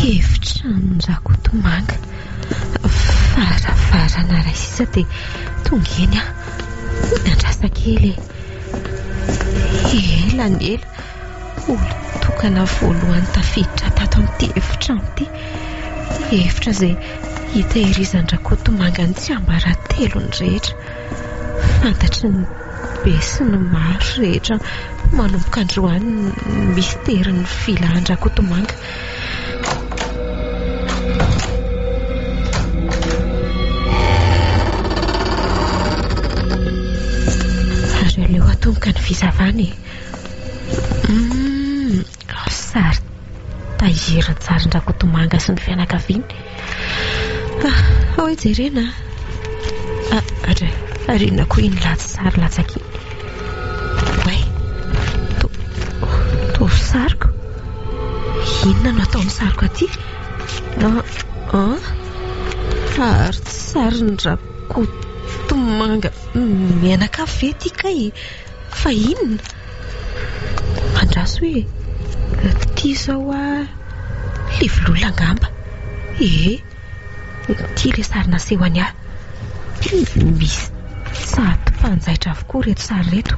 Efitranon-dRakotomanga. Varavarana iray sisa dia tonga eny aho. Miandrasa kely e. Ela ny ela. Olon-tokana voalohany tafiditra tato amin'ity efitrano ity. Efitra izay hitehirizan-dRakotomanga ny tsiambaratelony rehetra. Fantatry ny be sy ny maro rehetra manomboka androany ny misterin'ny filan-dRakotomanga. Ary aleo atomboka ny fisavana e. Humm, sary tahirin-tsarin-dRakotomanga sy ny fianakaviany. Ah, ao e jerena a. Ah, ary, ary inona koa iny latsary latsaka iny? Oay, to, to sariko. Inona no ataon'ny sariko aty? Ah, ah, ary tsy sarin-dRakotomanga mianakavy ve ity kay? Fa inona? Andraso hoe ity izao a livololona angamba. Ee, ity ilay sary nasehony ahy. Misy sady mpanjaitra avokoa ireto sary ireto.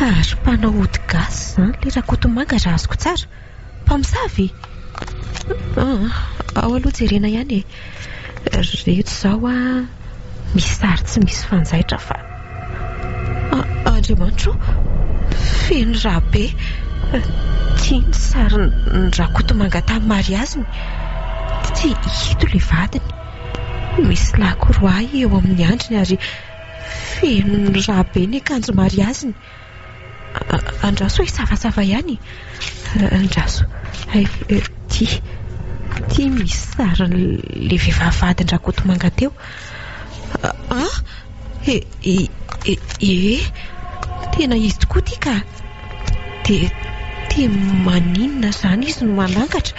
Ary mpanao ody gasy izany ilay Rakotomanga raha azoko tsara. Mpamosavy? Ao aloha jerena ihany e. Ireto izao a, misy sary tsy misy fanjaitra fa. Andriamanitra o! Feno rà be. Ity ny sarin-dRakotomanga tamin'ny mariaziny. Ity ito ilay vadiny. Misy lakroa eo amin'ny andriny ary feno rà be ny akanjo mariaziny. Andraso e, savatsava ihany. Andraso. Hay, ity. Ity misy sarin'ilay vehivavy vadin-dRakotomanga teo. Ah! E, e, e, e, tena izy tokoa ity ka. Dia, dia maninona izany izy no manangatra?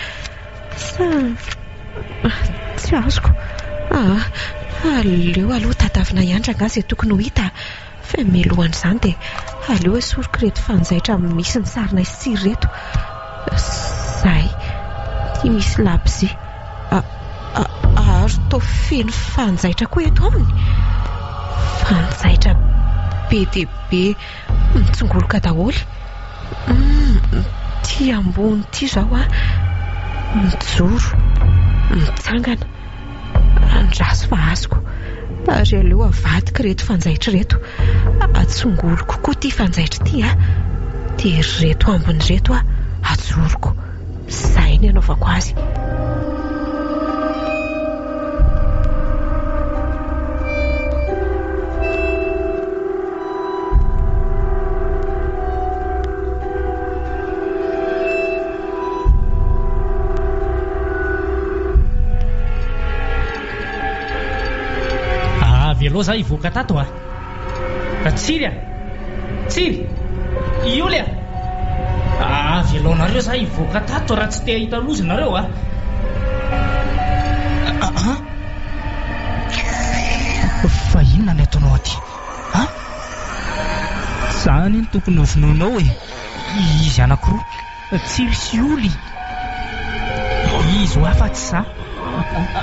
Sa, tsy azoko. Ah, aleo aloha tadavina ihany rangahy izay tokony ho hita. Fa mialohan'izany dia aleo esoriko ireto fanjaitra misy ny sarinay sy tsiry ireto. Izay. Ity misy labozia. Ary toa feno fanjaitra koa eto aminy. Fanjaitra be dia be mitsingoloka daholo. Ity ambony ity izao an, mijoro, mitsangana. Andraso fa azoko. Ary aleo avadiko ireto fanjaitra ireto. Atsongoloko koa ity fanjaitra ity an. Dia ireto ambiny ireto an, ajoroko. Izay ny anaovako azy. Avelao za hivoaka tato a! Tsiry a! Tsiry! Ioly a! Avelaonareo za hivoaka tato raha tsy te hahita loza nareo a! An! Fa inona ny ataonao aty? An! Za anie no tokony ho vonoinao e! Izy anankiroa, Tsiry sy Oly. Izy ho afa tsy za.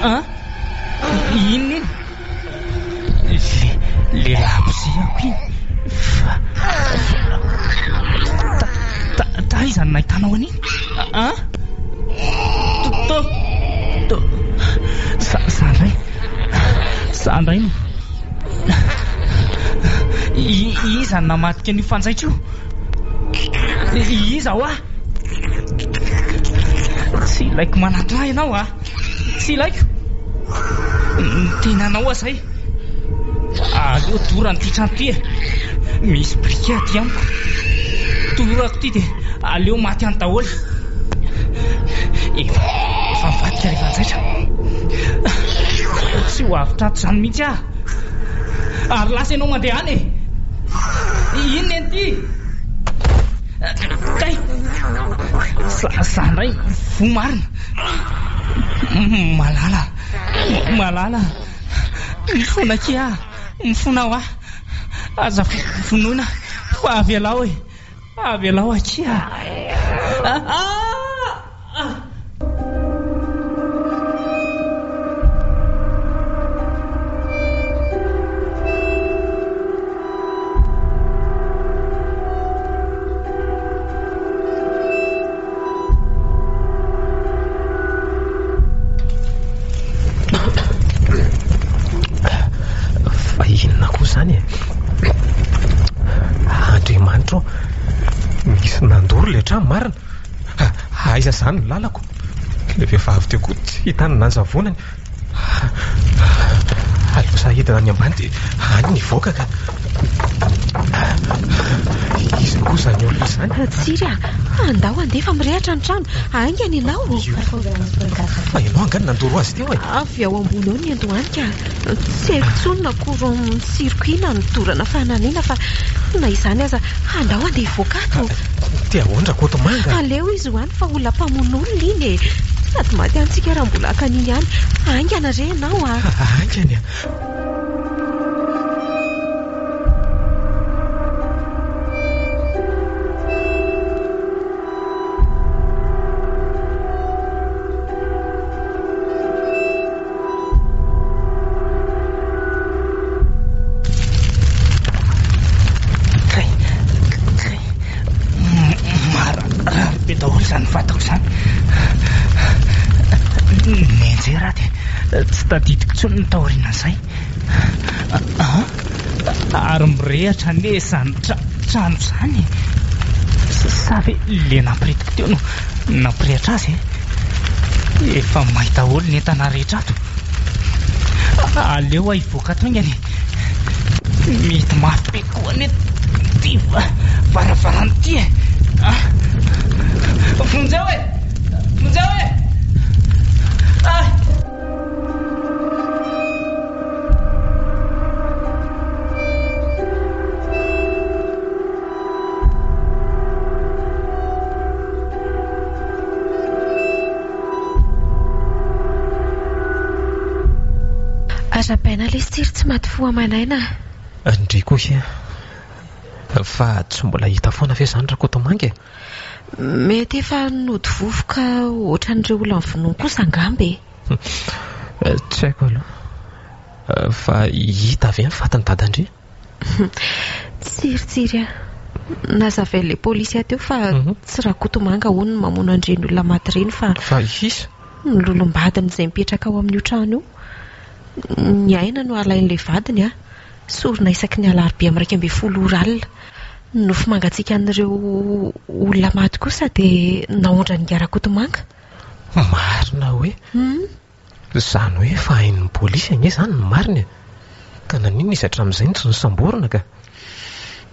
An! Inona iny? Le, le laboziako iny. Fa, fa, ta, taiza no nahitanao an'iny? An! To, to, za, za indray, za indray no. Iza no namadika an'io fanjaitra io? Iza hoa? Tsy ilaiko manatona ahy ianao a! Tsy ilaiko! Ny tenanao aza e! Aleo dorana ity trano ity e! Misy briquet aty amiko. Dorako ity dia aleo maty any daholo. Efa, efa mivadika ilay fanjaitra. Tsy ho avotra ato izany mihitsy aho. Ary lasa ianao mandeha any e! Inona eny ity? Kay! Za, za indray voa marina. Malala, malala. Mifona akia aho, mifona hoa. Aza vonoina fa avelao e. Avelao akia. Ah! Fa inona koa izany e? Andriamanitra ô! Nisy nandoro ilay trano marina. Aiza izany ny lalako? Ilay vehivavy teo koa tsy hita ny nanjavonany. Aleo za hidina any ambany dia any ny hivoaka ka. Iza koa izany olona izany? Tsiry a! Andao handeha fa mirehatra ny trano. Haingana ianao. Fa ianao angaha no nandoro azy teo e? Avy ao ambony ao ny ento-any ka. Tsy haiko intsony na courant circuit na nodorana fananina fa na izany aza andao handeha hivoaka ato. Te ahoana Rakotomanga? Aleo izy ho any fa olona mpamono olona iny e! Sady maty any tsika raha mbola haka an'iny ihany. Haingana re ianao a! Haingana e! Kay, kay, marary be daholo izany vatako izany. Nianjera aho dia tsy tadidiko intsony ny taorianan'izay. An? Ary mirehatra anie izany trano izany e. Sa ve ilay nampiretiko teo no nampirehatra azy e? Efa may daholo ny entana rehetra ato. Aleo aho hivoaka ato haingana e. Mety mafy be koa anie ity varavarana ity e! Ah! Vonjeo e! Vonjeo e! Ah! Arahabaina lesy tsiry tsy maty fo aman'aina a! Ndry koa akia. Fa tsy mbola hita foana ve izany Rakotomanga e? Mety efa nody vovoka ohatran'ireo olona novonoiny kosa angamba e! Tsy haiko aloha. Fa hita ve ny fatin'i Dadandria? Tsiritsiry aho. Nazavain'ilay polisy ahy teo fa tsy Rakotomanga hono no mamono an'ireny olona maty ireny fa. Fa iza? Ny lolom-badiny izay mipetraka ao amin'io trano io. Ny aina no alain'ilay vadiny an. Sorona isaky ny alarobia amin'ny 11 ora alina. Ny nofo mangatsiakan'ireo olona maty kosa dia naondran'ingahy Rakotomanga. Marina hoe? Izany hoe efa hain'ny polisy ange izany ny marina e! Ka naninona izy hatramin'izay no tsy nosamborina ka?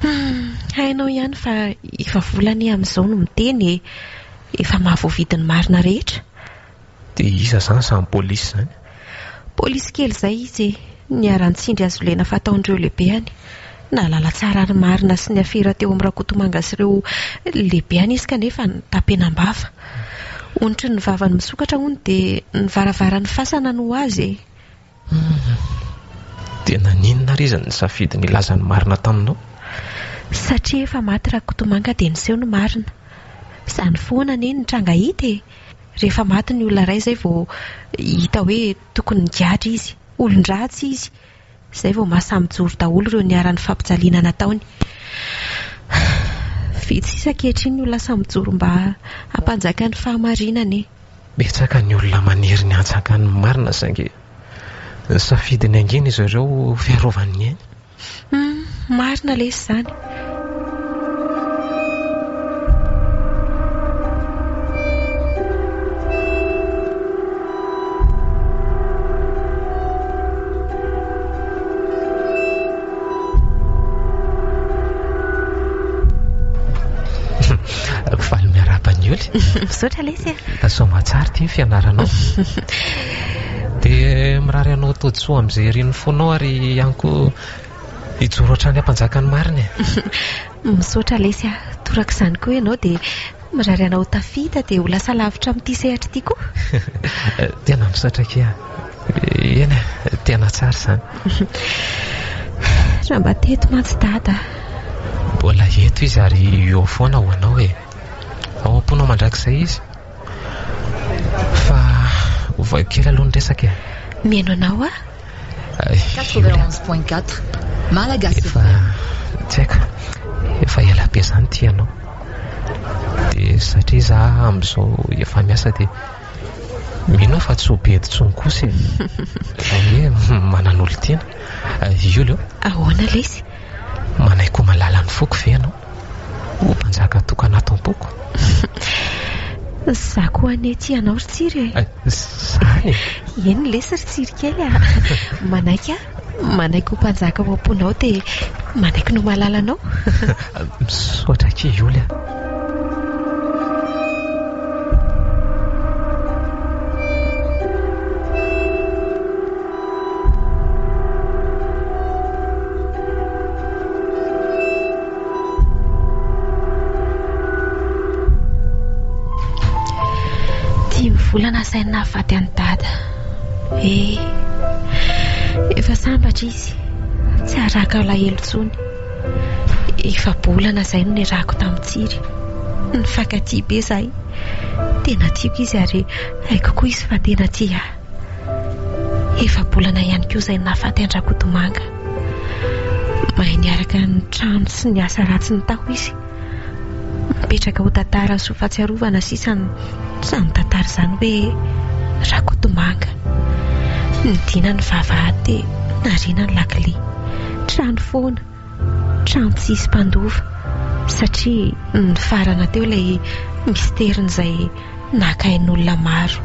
Humm, hainao ihany fa efa vola anie amin'izao no miteny e! Efa mahavoavidy ny marina rehetra. Dia iza izany izany polisy izany? Polisy kely izay izy e! Niharan-tsindry hazolena fataon'ireo lehibehany. Nahalala tsara ny marina sy ny afera teo amin'i Rakotomanga sy ireo lehibehany izy kanefa nitapenam-bava. Onitry ny vavany misokatra hono dia ny varavaran'ny fasana no ho azy e! Humm. Dia naninona ary izy nisafidy ny hilaza ny marina taminao? Satria efa maty Rakotomanga dia niseho ny marina. Izany foana anie ny tranga hita e! Rehefa maty ny olona iray izay vao hita hoe tokony nigadra izy, olon-dratsy izy. Izay vao maha samy mijoro daholo ireo niharan'ny fampijaliana nataony. Vitsy sisa ankehitriny ny olona samy mijoro mba hampanjaka ny fahamarinana e! Betsaka ny olona maniry ny hanjakan'ny marina saingy nisafidy ny hangina izy ireo ho fiarovany ny ainy. Humm, marina lesy izany. Faly miarahaba an'i Oly. Misaotra lesy a. Vita soamatsara ity ny fianaranao. Dia mirary anao todisoa amin'izay irin'ny fonao ary ihany koa hijoro hatrany hampanjaka ny marina e. Misaotra lesy a. Torak'izany koa ianao dia mirary anao ho tafita dia ho lasa lavitra amin'ity sehatra ity koa. Tena misaotra akia. Eny e, tena tsara izany. Raha mba teto mantsy Dada. Mbola eto izy ary eo foana ho anao e. Ao am-ponao mandrakizay izy. Fa ovaiko kely aloha ny resaka e. Mihaino anao aho. 91.4 Malagasy Efa tsy haiko, efa ela be izany tia anao. Dia satria za amin'izao efa miasa dia mino aho fa tsy ho bedy intsony kosa e. Izany hoe manan'olon-tiana. Ioly ô. Ahoana lesy? Manaiky ho malala ny foko ve ianao? Ho mpanjaka tokana ato am-poko? Za koa anie tia anao ry Tsiry e! Izany e! Eny lesy ry Tsiry kely a! Manaiky aho, manaiky ho mpanjaka ao am-ponao dia manaiky ny ho malalanao. Misaotra akia Yoly a! Dimy volana izay no nahafaty an'i Dada. Eh, efa sambatra izy, tsy haraka alahelo intsony. Efa-bolana izay no niarahako tamin'i Tsiry. Nifankatia be izahay. Tena tiako izy ary haiko koa izy fa tena tia ahy. Efa-bolana ihany koa izay no nahafaty an-dRakotomanga. Mahay niaraka ny trano sy ny asa ratsiny tao izy. Mipetraka ho tantara sy ho fahatsiarovana sisa izany tantara izany hoe Rakotomanga. Nidina ny vavahady dia nariana ny lakile. Trano foana, trano tsy hisy mpandova satria nifarana teo ilay misterin'izay naka ain'olona maro.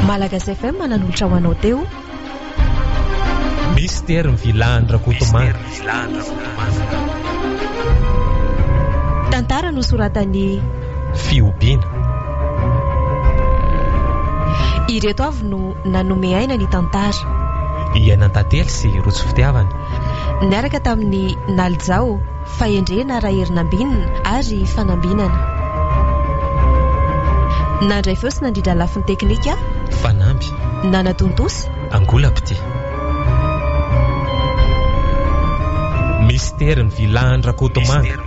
Malagasy FM nanolotra ho anao teo. Mister Mivilahany Rakotomanga. Tantara nosoratan'i. Fihobiana. Ireto avy no nanome aina ny tantara. Iainantantely sy Rojo Fitiavana. Niaraka tamin'i Nalijao, Fahendrena Raherinambinina ary Fanambinana. Nandray feo sy nandrindra lafiny teknika. Fanamby. Nanatontosa. Angola-pitia. Mistery ny Vilahany Rakotomanga.